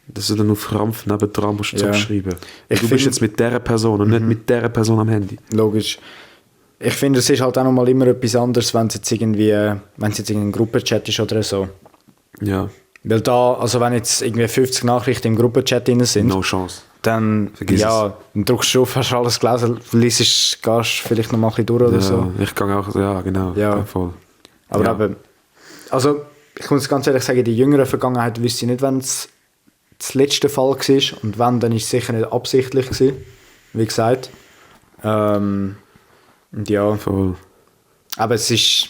dass du dann auf Krampf nebendran musst Ja. zurückschreiben. Ich Du bist find- jetzt mit dieser Person und nicht mit dieser Person am Handy. logisch. Ich finde, es ist halt auch noch mal immer etwas anderes, wenn es jetzt irgendwie, wenn es jetzt irgendein Gruppenchat ist oder so. Ja, Weil da, also wenn jetzt irgendwie 50 Nachrichten im Gruppenchat drin sind, no chance. dann, Vergiss ja, dann drückst du auf, hast alles gelesen, liest, gehst vielleicht noch mal ein bisschen durch oder Ja, so. ich gehe auch, ja genau, Ja. voll. Aber Ja. eben, also ich muss ganz ehrlich sagen, die jüngere Vergangenheit wüsste ich nicht, wenn es das letzte Fall war und wenn, dann ist es sicher nicht absichtlich gewesen, wie gesagt. Und ja, Voll. aber es ist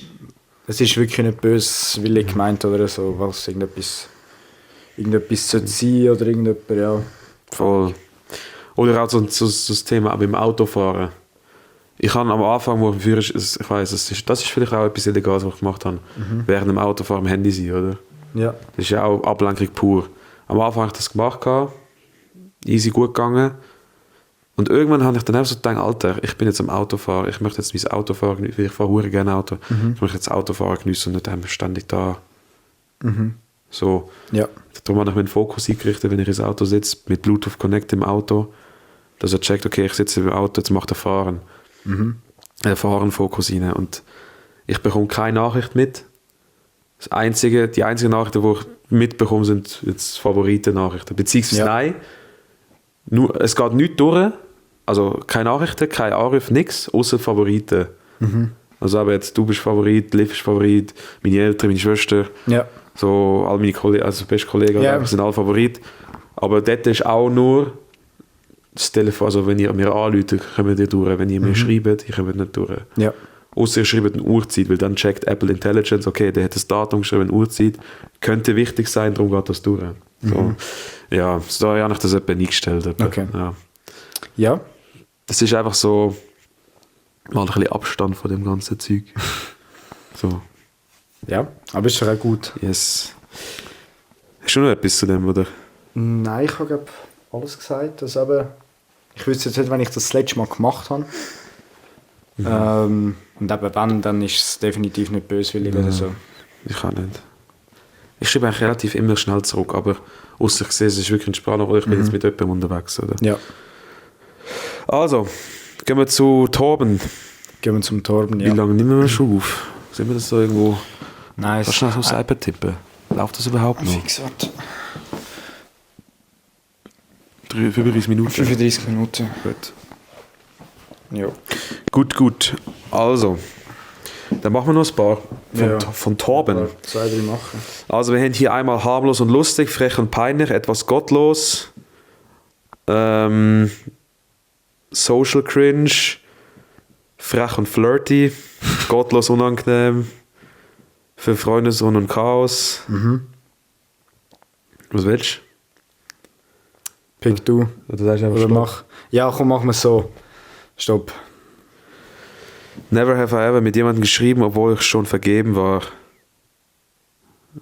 wirklich nicht böswillig gemeint oder so, was irgendetwas sollte sein oder irgendjemand, ja. Voll. Oder auch so das Thema auch beim Autofahren. Ich habe am Anfang, wo ich ich weiss, das ist vielleicht auch etwas Illegales, was ich gemacht habe, während dem Autofahren am Handy sein, oder? Ja. Das ist ja auch Ablenkung pur. Am Anfang habe ich das gemacht, easy gut gegangen. Und irgendwann habe ich dann auch so gedacht, Alter, ich bin jetzt am Autofahren, ich möchte jetzt mein Autofahren geniessen, weil ich fahre verdammt gerne Auto. Ich möchte jetzt Autofahren geniessen und nicht einfach ständig da. So. Ja. Darum habe ich meinen Fokus eingerichtet, wenn ich ins Auto sitze, mit Bluetooth Connect im Auto, dass er checkt, okay, ich sitze im Auto, jetzt macht er Fahren. Fahren-Fokus rein. Und ich bekomme keine Nachricht mit. Die einzigen Nachrichten, die ich mitbekomme, sind jetzt Favoriten-Nachrichten. Beziehungsweise Ja. nein, nur, es geht nichts durch, also keine Nachrichten, kein Anruf, nichts, außer Favoriten. Also aber jetzt, du bist Favorit, Liv ist Favorit, meine Eltern, meine Schwester, Ja. so all meine Kollegen, also beste Kollegen Ja. sind alle Favorit. Aber dort ist auch nur das Telefon, also wenn ihr mir anruft, kommen ihr durch. Wenn ihr mir schreibt, ihr kommt nicht durch. Ja. Ausser ihr schreibt eine Uhrzeit, weil dann checkt Apple Intelligence, okay, der hat das Datum geschrieben, eine Uhrzeit, könnte wichtig sein, darum geht das durch. So. Ja, so habe ich das etwa eingestellt. Etwa. Okay. Ja. Ja. Das ist einfach so mal ein bisschen Abstand von dem ganzen Zeug. So, Ja. Aber ist doch auch gut. yes. Hast du noch etwas zu dem, oder? Nein, ich habe glaub, alles gesagt. Also eben, ich wüsste jetzt nicht, wenn ich das letzte Mal gemacht habe. Und eben wenn, dann ist es definitiv nicht böswillig oder so. Ich kann nicht. Ich schreibe eigentlich relativ immer schnell zurück, aber ausser ich sehe, es ist wirklich ein Sprachnachricht, oder ich bin jetzt mit jemandem unterwegs. Oder? Ja. Also, gehen wir zu Torben. Gehen wir zum Torben, Wie ja. lange nehmen wir schon auf? Sehen wir das so irgendwo? Nice. Kannst du schnell aufs iPad tippen? Läuft das überhaupt noch? Fix, warte. 35 Minuten. 35 Minuten. Gut. Ja. Gut. Also, dann machen wir noch ein paar Ja. von Torben. 2, 3 machen. Also wir haben hier einmal harmlos und lustig, frech und peinlich, etwas gottlos, Social Cringe, frech und flirty, gottlos unangenehm, für Freundessohn und Chaos. Was willst Pick du. Oder sagst du einfach Oder Stopp? mach. Ja, komm, machen wir es so. Stopp. Never have I ever mit jemandem geschrieben, obwohl ich schon vergeben war.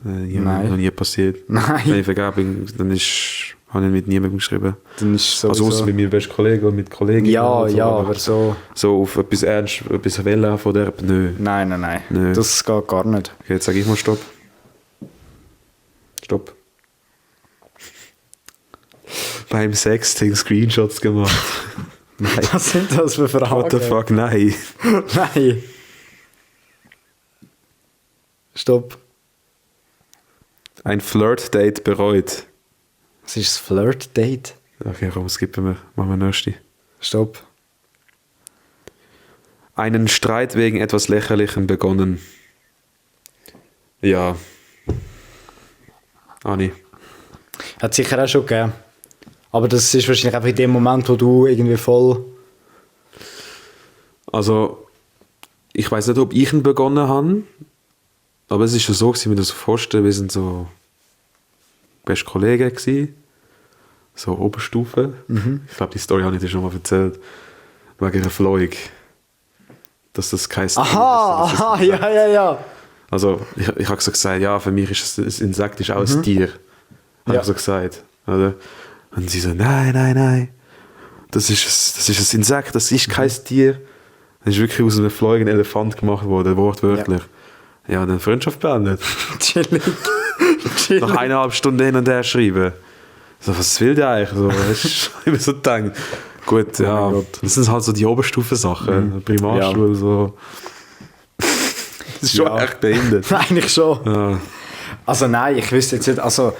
Nein. Noch nie passiert. Nein. Wenn ich vergeben bin, dann habe ich mit niemandem geschrieben. Dann ist es Also außer mit meinem besten Kollegen und mit Kollegen. Ja, ja, aber so... So auf etwas Ernst, etwas Welle von der, nö. Nein. Nö. Das geht gar nicht. Okay, jetzt sage ich mal Stopp. Stopp. Beim Sexting Screenshots gemacht. Nein. Was sind das für Fragen? What the fuck, nein. Nein. Stopp. Ein Flirt-Date bereut. Was ist das Flirt-Date? Okay, komm, skippen wir. Machen wir nächste. Stopp. Einen Streit wegen etwas Lächerlichem begonnen. Ja. Ani. Hat sicher auch schon gegeben. Aber das ist wahrscheinlich einfach in dem Moment, wo du irgendwie voll... Also, ich weiß nicht, ob ich ihn begonnen habe, aber es ist schon so, gewesen, wenn du dir so vorstellst, wir sind so beste Kollegen gewesen, so Oberstufe. Ich glaube, die Story habe ich dir schon mal erzählt. Wegen einer Fleuung. Dass das kein Aha, ja. Also, ich habe so gesagt, ja, für mich ist ein Insekt ist auch ein Tier. Habe Ja. ich so gesagt. Oder? Und sie so, nein. Das ist ein Insekt, das ist kein Tier. Dann ist wirklich aus einem Fleuge ein Elefant gemacht worden, wortwörtlich. Ja, und dann Freundschaft beendet. Chillig. Nach 1,5 Stunden hin und her schreiben. So, was will der eigentlich? So, ich mir so gedacht, gut, Oh ja, mein Gott. das sind halt so die Oberstufen-Sachen. Primarschule, so. Das ist schon Ja. echt behindert. Eigentlich schon. Ja. Also nein, ich wüsste jetzt nicht, also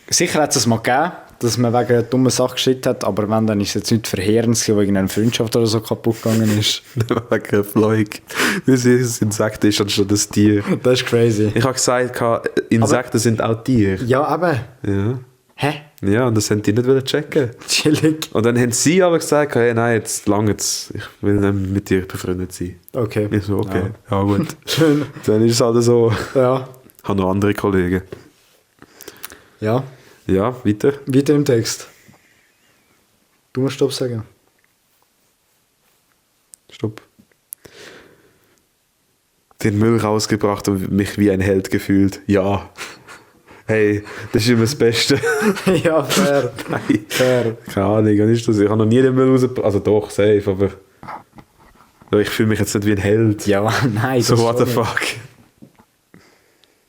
sicher hat es mal gegeben, dass man wegen einer dummen Sache geschickt hat, aber wenn, dann ist es jetzt nicht verheerend gewesen, wo irgendeine Freundschaft oder so kaputt gegangen ist. Wegen einer Fleuge. Weil es ein Insekt ist anstatt ein Tier. Das ist crazy. Ich habe gesagt, Insekten sind auch Tiere. Ja, aber... Ja. Hä? Ja, und das haben die nicht wollen checken. Chillig. Und dann haben sie aber gesagt, hey, nein, jetzt lang jetzt. Ich will nicht mit dir befreundet sein. Okay. Ich so, okay, ja gut. Schön. Dann ist es halt so. Ja. Ich habe noch andere Kollegen. Ja. Ja, weiter. Weiter im Text. Du musst Stopp sagen. Stopp. Den Müll rausgebracht und mich wie ein Held gefühlt. Ja. Hey, das ist immer das Beste. Ja, fair. Nein. Fair. Keine Ahnung, was ist das? Ich habe noch nie den Müll rausgebracht. Also doch, safe, aber ich fühle mich jetzt nicht wie ein Held. Ja, nein. So, das what the schon nicht. fuck.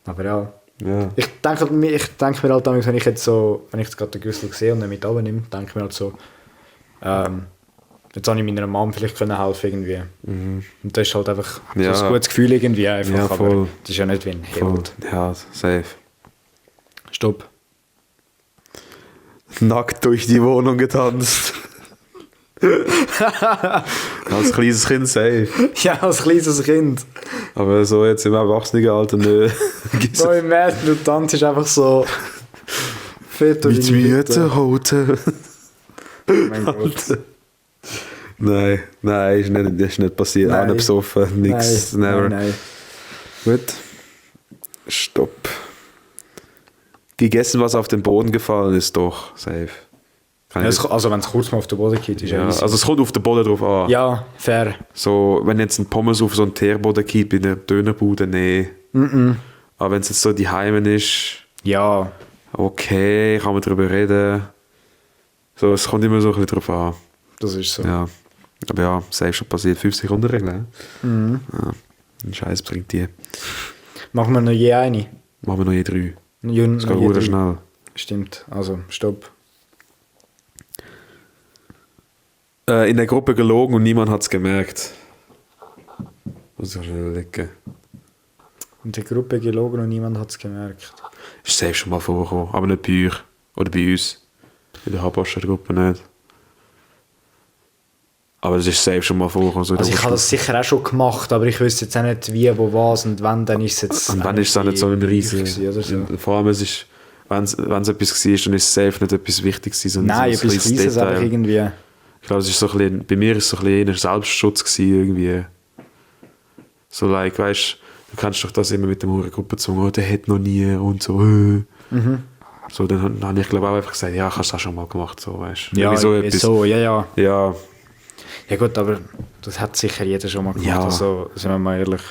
Aber ja. Ja. Ich denke mir halt damals, wenn ich jetzt gerade den Güssel sehe und ihn mit runternehme, denke ich mir halt so, jetzt habe ich meiner Mom vielleicht können helfen irgendwie. Und das ist halt einfach Ja. so ein gutes Gefühl irgendwie einfach. Ja, voll. Aber das ist ja nicht wie ein Voll. Held. Ja, safe. Stopp. Nackt durch die Wohnung getanzt. Als kleines Kind safe. Ja, als kleines Kind. Aber so jetzt im Erwachsenenalter nö. So im März, du tanzt einfach so fett durch Mit deine mir Hütte. zu Haute. Oh mein Gott. Nein, das ist nicht passiert. Auch Nein. nicht besoffen, nix, Nein, never. nein. Gut. Stopp. Gegessen, was auf den Boden gefallen ist, doch. Safe. Kann Ja, ich also wenn es kurz mal auf den Boden geht, ist ja, easy. also es kommt auf den Boden drauf an. Ja, fair. So, wenn jetzt ein Pommes auf so einen Teerboden geht bei einer Dönerbude, nee. Aber wenn es jetzt so die Heimen ist, Ja, okay, kann man darüber reden. So, es kommt immer so ein bisschen drauf an. das ist so. Ja. Aber ja, safe schon passiert. 5 Sekunden Regel. Ja. Ein Scheiß bringt die. Machen wir noch je eine. Machen wir noch je 3. Das Das geht gut schnell. Stimmt, also stopp. In der Gruppe gelogen und niemand hat es gemerkt. Muss ich schnell lecken. In der Gruppe gelogen und niemand hat es gemerkt. Ist safe schon mal vorgekommen, aber nicht bei euch. Oder bei uns. In der Habascher Gruppe nicht. Aber es ist safe schon mal vorgekommen. So in der Also ich habe das sicher auch schon gemacht, aber ich wüsste jetzt auch nicht wie, wo, was und wann, dann ist es jetzt... Und dann ist es auch nicht so ein riesen... Oder so. Vor allem, es ist, wenn es etwas war, dann ist es safe nicht etwas Wichtiges gewesen, sondern Nein, so ein etwas kleines Kleines einfach Detail. irgendwie... Ich glaube, es ist so ein bisschen, bei mir ist es so ein bisschen eher Selbstschutz gewesen, irgendwie. So, like, weißt du, kennst doch das immer mit dem Gruppenzwang, oh, der hat noch nie und so. So, dann habe ich, glaube ich, auch einfach gesagt, ja, ich habe es auch schon mal gemacht, so, weißt du. Ja, so, ja. Ja, Ja gut, aber das hat sicher jeder schon mal gemacht, Ja. also sind wir mal ehrlich.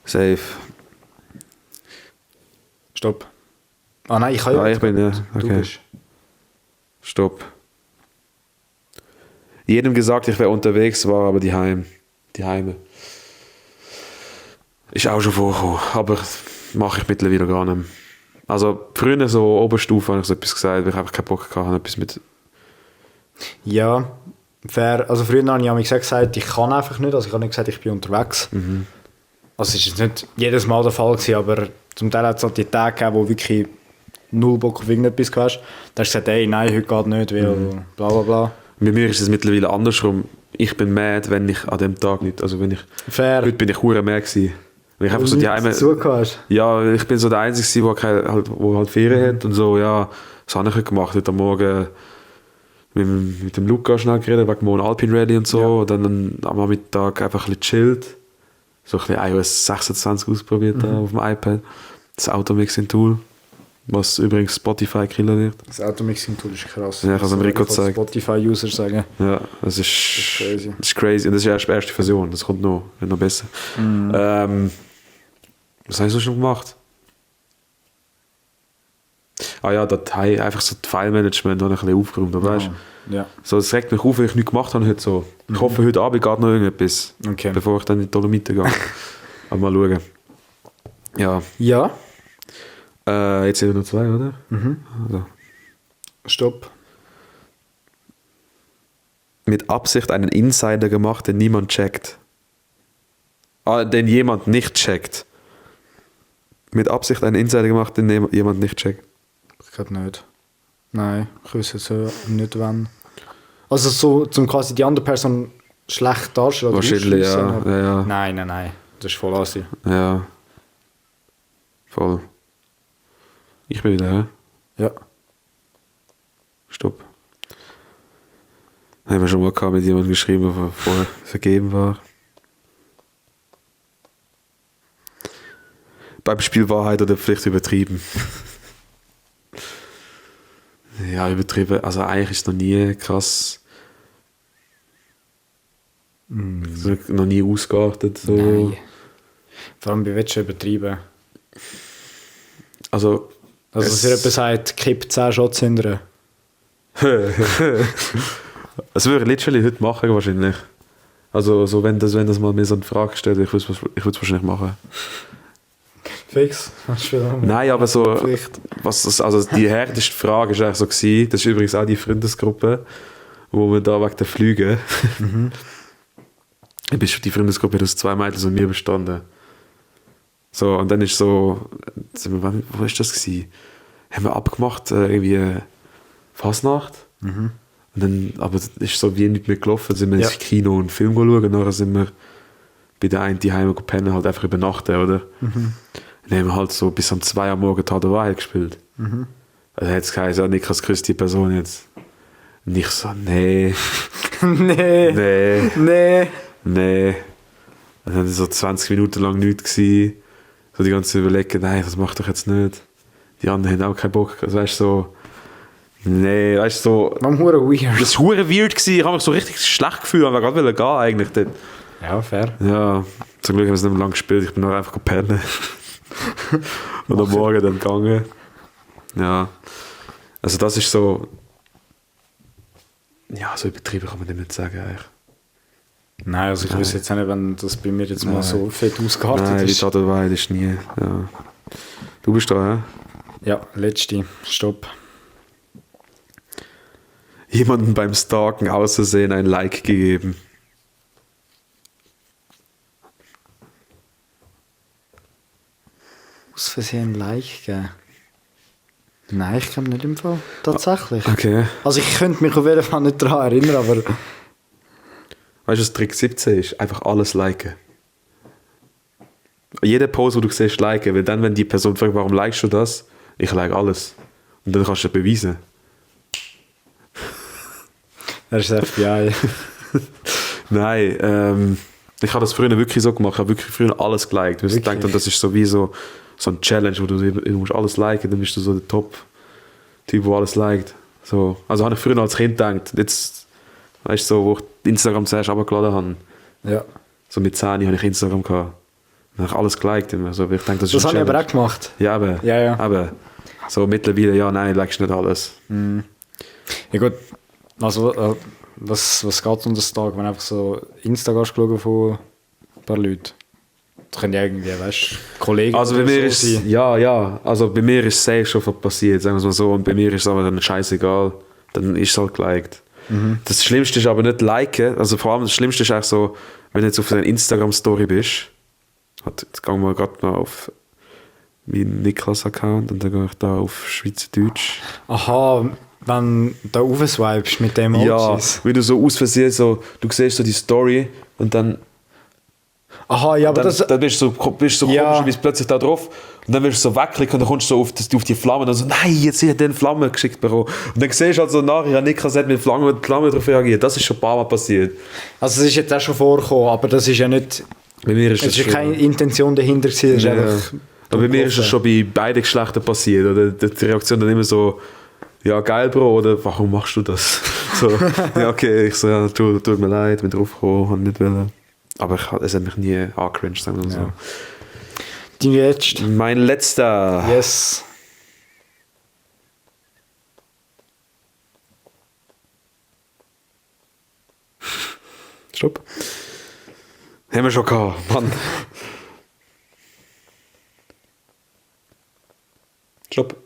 safe. Stopp. Ah nein, ich kann Ja, ich bin, ja, Du okay. bist. Stopp. Jedem gesagt, ich wäre unterwegs, war aber die Heime. Ist auch schon vorgekommen, aber mache ich mittlerweile gar nicht mehr. Also früher so Oberstufe habe ich so etwas gesagt, weil ich einfach keinen Bock hatte, etwas mit... Ja, fair. Also früher habe ich mir gesagt, ich kann einfach nicht, also ich habe nicht gesagt, ich bin unterwegs. Also es ist jetzt nicht jedes Mal der Fall gewesen, aber zum Teil hat es halt die Tage gegeben, wo wirklich null Bock auf irgendetwas hast. Da hast du gesagt, ey, nein, heute geht nicht, weil bla bla bla. Bei mir ist es mittlerweile andersrum. Ich bin mad, wenn ich an dem Tag nicht... Also wenn ich... Fair. Heute bin ich hure mad gewesen. Weil ich einfach so die Heime... Zugehört. Ja, ich bin so der Einzige, der halt Ferien hat und so, ja, das habe ich heute gemacht. Heute am Morgen mit dem Luca schnell geredet, wegen morgen Alpine Rally und so. Ja. Und dann am Nachmittag einfach ein bisschen chillt. So ein bisschen iOS 26 ausprobiert da auf dem iPad. Das Automixing-Tool, was übrigens Spotify-Killer wird. Das Automixing-Tool ist krass. Ja, ich habe es dem Rico gezeigt. Spotify-User sagen. Ja, das ist crazy. Das ist crazy. Und das ist erst die erste Version. Das kommt noch, wird noch besser. Was hast du schon gemacht? Ah ja, Datei, einfach so das File-Management habe ich ein bisschen aufgeräumt. Aber weißt, Ja. so, es regt mich auf, wenn ich nichts gemacht habe heute so. Ich hoffe, heute Abend geht noch irgendetwas, Okay. bevor ich dann in die Dolomiten gehe. Aber mal schauen. Ja, Ja. jetzt sind wir noch 2, oder? Also. Stopp. Mit Absicht einen Insider gemacht, den niemand checkt. Den jemand nicht checkt. Mit Absicht einen Insider gemacht, den jemand nicht checkt. Ich glaube nicht. Nein, ich weiß jetzt nicht wann. Also so, zum quasi die andere Person schlecht darstellen oder Wahrscheinlich, ausschliessen, ja, ja. Nein. Das ist voll Asi. Ja. Voll. Ich bin wieder, hä? Ja. Stopp. Haben wir schon mal gehabt mit jemandem geschrieben, der vorher vergeben war. Beim Spiel Wahrheit oder Pflicht übertrieben. Ja, übertrieben. Also eigentlich ist es noch nie krass. So, noch nie ausgeartet. So. Nein. Vor allem bei Wettschen übertrieben. Also, Also dass ihr jemand sagt, kipp 10 Shots hinterher. das würde ich literally heute machen wahrscheinlich. Also so, wenn das mal mir so eine Frage stellt, ich würde es wahrscheinlich machen. Fix? Nein, aber so, Pflicht. also die härteste Frage war eigentlich so gewesen, das ist übrigens auch die Freundesgruppe, wo wir da wegen der Flüge, die Freundesgruppe hat aus 2 Mädels und mir bestanden. So, und dann ist so, wo ist das gewesen? Haben wir abgemacht, irgendwie Fasnacht. Und dann, aber es ist so wie nicht mehr gelaufen, sind wir ins Kino und einen Film schauen, und nachher sind wir bei der einen die Heim pennen, halt einfach übernachten, oder? Dann haben wir halt so bis um 2 Uhr morgens Tag der Wahrheit gespielt. Also hat es geheißen, ja, Niklas grüßt die Person jetzt. Und ich so, nee. Nee. Nee. Und dann so 20 Minuten lang nichts gewesen. So die ganze Zeit überlegen, nein, das macht doch jetzt nicht. Die anderen haben auch keinen Bock. Also weißt du, so, nee, weißt du, so. Man hure weird. Das war hure weird gewesen. Ich habe mich so richtig schlecht gefühlt, aber ich wollte gerade gehen eigentlich dort. Ja, fair. Ja, zum Glück haben wir es nicht mehr lange gespielt. Ich bin noch einfach gepennt. Und am Morgen dann gegangen. Ja. Also das ist so. Ja, so übertrieben kann man nicht sagen eigentlich. Nein, also ich weiß jetzt nicht, wenn das bei mir jetzt mal so fett ausgeartet Nein, die ist. Tat der Wahrheit ist nie. Ja. Du bist da, hä? Ja, letzte. Stopp. Jemanden beim Stalken aus Versehen ein Like gegeben. Aus Versehen ein Like geben? Nein, ich glaube nicht im Fall. Tatsächlich. Okay. Also ich könnte mich auf jeden Fall nicht daran erinnern, aber... Weißt du, was Trick 17 ist? Einfach alles liken. Jede Post, wo du siehst, liken. Weil dann, wenn die Person fragt, warum likest du das? Ich like alles. Und dann kannst du das beweisen. Er ist das FBI. Nein, ich habe das früher wirklich so gemacht. Ich habe wirklich früher alles geliked. Weil ich Wirklich? dachte, das ist so wie so ein Challenge, wo du musst alles liken, dann bist du so der Top. Typ, der alles liked. So. Also habe ich früher als Kind gedacht. Jetzt, weißt du, so, wo ich Instagram zuerst runtergeladen habe. Ja. So mit 10 habe ich Instagram gehabt. Dann habe ich alles geliked immer. So, ich denke, das Das ist habe ich aber auch gemacht. Ja, aber. Ja. Aber so mittlerweile, ja, nein, likest nicht alles. Ja gut, also was geht um das Tag, wenn du einfach so Insta gehst schauen von ein paar Leuten? Das können ja irgendwie, weißt du, Kollegen Also bei oder mir so ist sein. ja, also bei mir ist es safe schon passiert, sagen wir es mal so, und bei mir ist es aber dann scheißegal, dann ist es halt geliked. Das Schlimmste ist aber nicht liken, also vor allem das Schlimmste ist eigentlich so, wenn du jetzt auf deiner Instagram-Story bist, jetzt gehen wir gerade mal auf meinen Niklas-Account und dann gehe ich da auf Schweizerdeutsch. Aha, wenn du aufswipest mit dem Ja, Emojis. wie du so aus Versehen so, du siehst so die Story und dann Aha, ja, aber dann bist du so Ja. komisch, bist plötzlich da drauf und dann willst du so wegklicken und dann kommst du so auf die Flamme und dann so, nein, jetzt habe ich den Flamme geschickt bekommen. Und dann siehst du halt so nachher, ja, Niklas hat mit Flamme darauf reagiert. Das ist schon ein paar Mal passiert. also es ist jetzt auch schon vorgekommen, aber das ist ja nicht, Bei mir ist es ist ja keine Intention dahinter gewesen, es ist Ja. einfach Aber bei mir ist es schon bei beiden Geschlechtern passiert. Oder die Reaktion dann immer so, ja, geil, Bro, oder warum machst du das? So, ja, okay, ich so, ja, tut mir leid, bin draufgekommen, habe nicht wollen. Aber es hat mich nie angecringed, sagen wir mal so. Ja. Die jetzt. Mein letzter. Yes. Stopp. Haben wir schon gehabt, Mann. Stopp.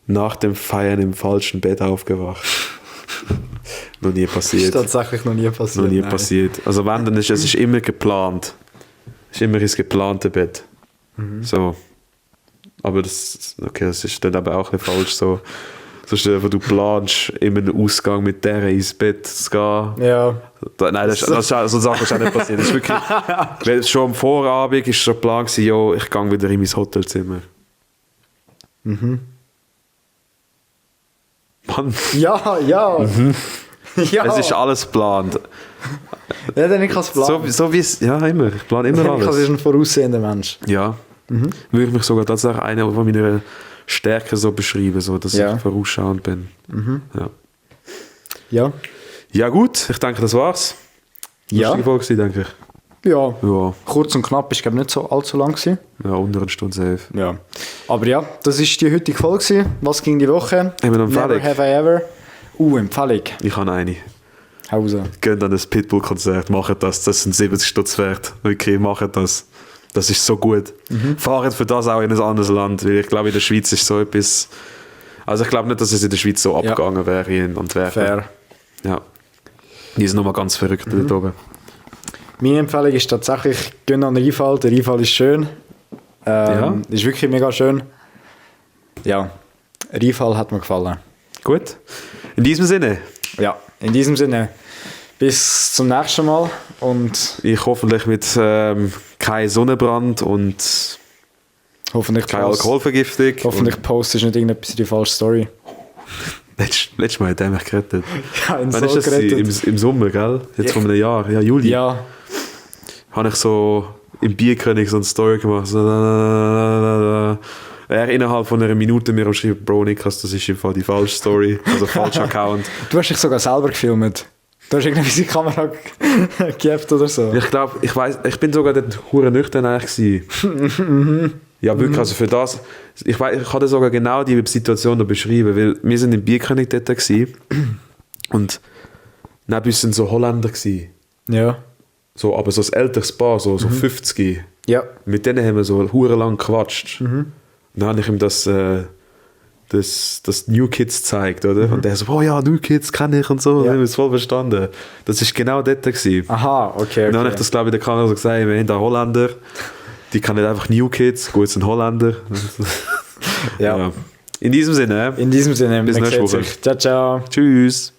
Nach dem Feiern im falschen Bett aufgewacht. Noch nie Das ist passiert. tatsächlich noch nie passiert. Noch nie nein. passiert. Also wenn, dann ist es ist immer geplant. Es ist immer ins geplante Bett. So. Aber das ist dann aber auch ein bisschen falsch so. So stell dir vor, du planst immer einen Ausgang mit der ins Bett zu gehen. Ja. Nein, so Sachen ist auch nicht passiert. Das ist wirklich, weil schon am Vorabend ist schon Plan gewesen, jo, ich gehe wieder in mein Hotelzimmer. Mann, Ja. Ja. es ist alles geplant. Ja, dann kann es planen. So wie es, ja, immer. Ich plane immer Niklas ist alles. ein voraussehender Mensch. Ja. Würde ich mich sogar tatsächlich einer von meiner Stärken so beschreiben, so, dass Ja. ich vorausschauend bin. Ja. Ja. Ja gut, ich denke, das war's. Ja. Das war die Folge, denke ich. Ja. Ja, Kurz und knapp, ist glaube nicht so allzu lang gewesen. ja, unter einer Stunde safe. Ja. Aber ja, das ist die heutige Folge gewesen. Was ging die Woche? Haben wir noch eine Never Empfehlung? have I ever. Empfehlung. Ich habe eine. Hause. Geht an das Pitbull-Konzert, macht das. Das sind 70 Stutz wert. Okay, macht das. Das ist so gut. Fahrt für das auch in ein anderes Land, weil ich glaube, in der Schweiz ist so etwas... Also ich glaube nicht, dass es in der Schweiz so abgegangen wäre wie in Antwerpen. Fair. Ja. Die sind nochmal ganz verrückt dort oben. Meine Empfehlung ist tatsächlich, gehen an den Rheinfall. Der Rheinfall ist schön. Ja. Ist wirklich mega schön. Ja, Rheinfall hat mir gefallen. Gut. In diesem Sinne, Ja, in diesem Sinne, bis zum nächsten Mal und ich hoffentlich mit kein Sonnenbrand und hoffentlich keine Alkoholvergiftung. Hoffentlich postest du nicht irgendetwas in die falsche Story. Letztes Mal hat er mich gerettet. Ja, in Wann ist das? Im Sommer, gell? Jetzt vor einem Jahr, ja, Juli. Ja, Habe ich so im Bierkönig so eine Story gemacht. So, er innerhalb von einer Minute mir am Schreiben, Bro, Niklas, das ist im Fall die falsche Story, also falscher Account. du hast dich sogar selber gefilmt. Du hast irgendwie die Kamera gehabt oder so. Ich glaube, ich bin sogar dort hure nüchtern eigentlich gewesen. Ja, wirklich, also für das, ich kann dir sogar genau die Situation da beschreiben, weil wir sind im Bierkönig dort gewesen und neben uns sind so Holländer gewesen. Ja. So, aber so ein älteres Paar, so 50. Ja. Mit denen haben wir so hure lang gequatscht. Und dann habe ich ihm das New Kids gezeigt, oder? Und der so, oh ja, New Kids kenne ich und so. Ja. Ja. Haben wir es voll verstanden. Das war genau dort gewesen. Aha, okay. Und dann habe ich das, glaube ich, in der Kamera so gesagt, wir haben da Holländer, die kennen einfach New Kids, gut, sind Holländer. Ja. In diesem Sinne, In diesem Sinne, Bis man nächste sieht Woche. sich. Ciao, ciao. tschüss.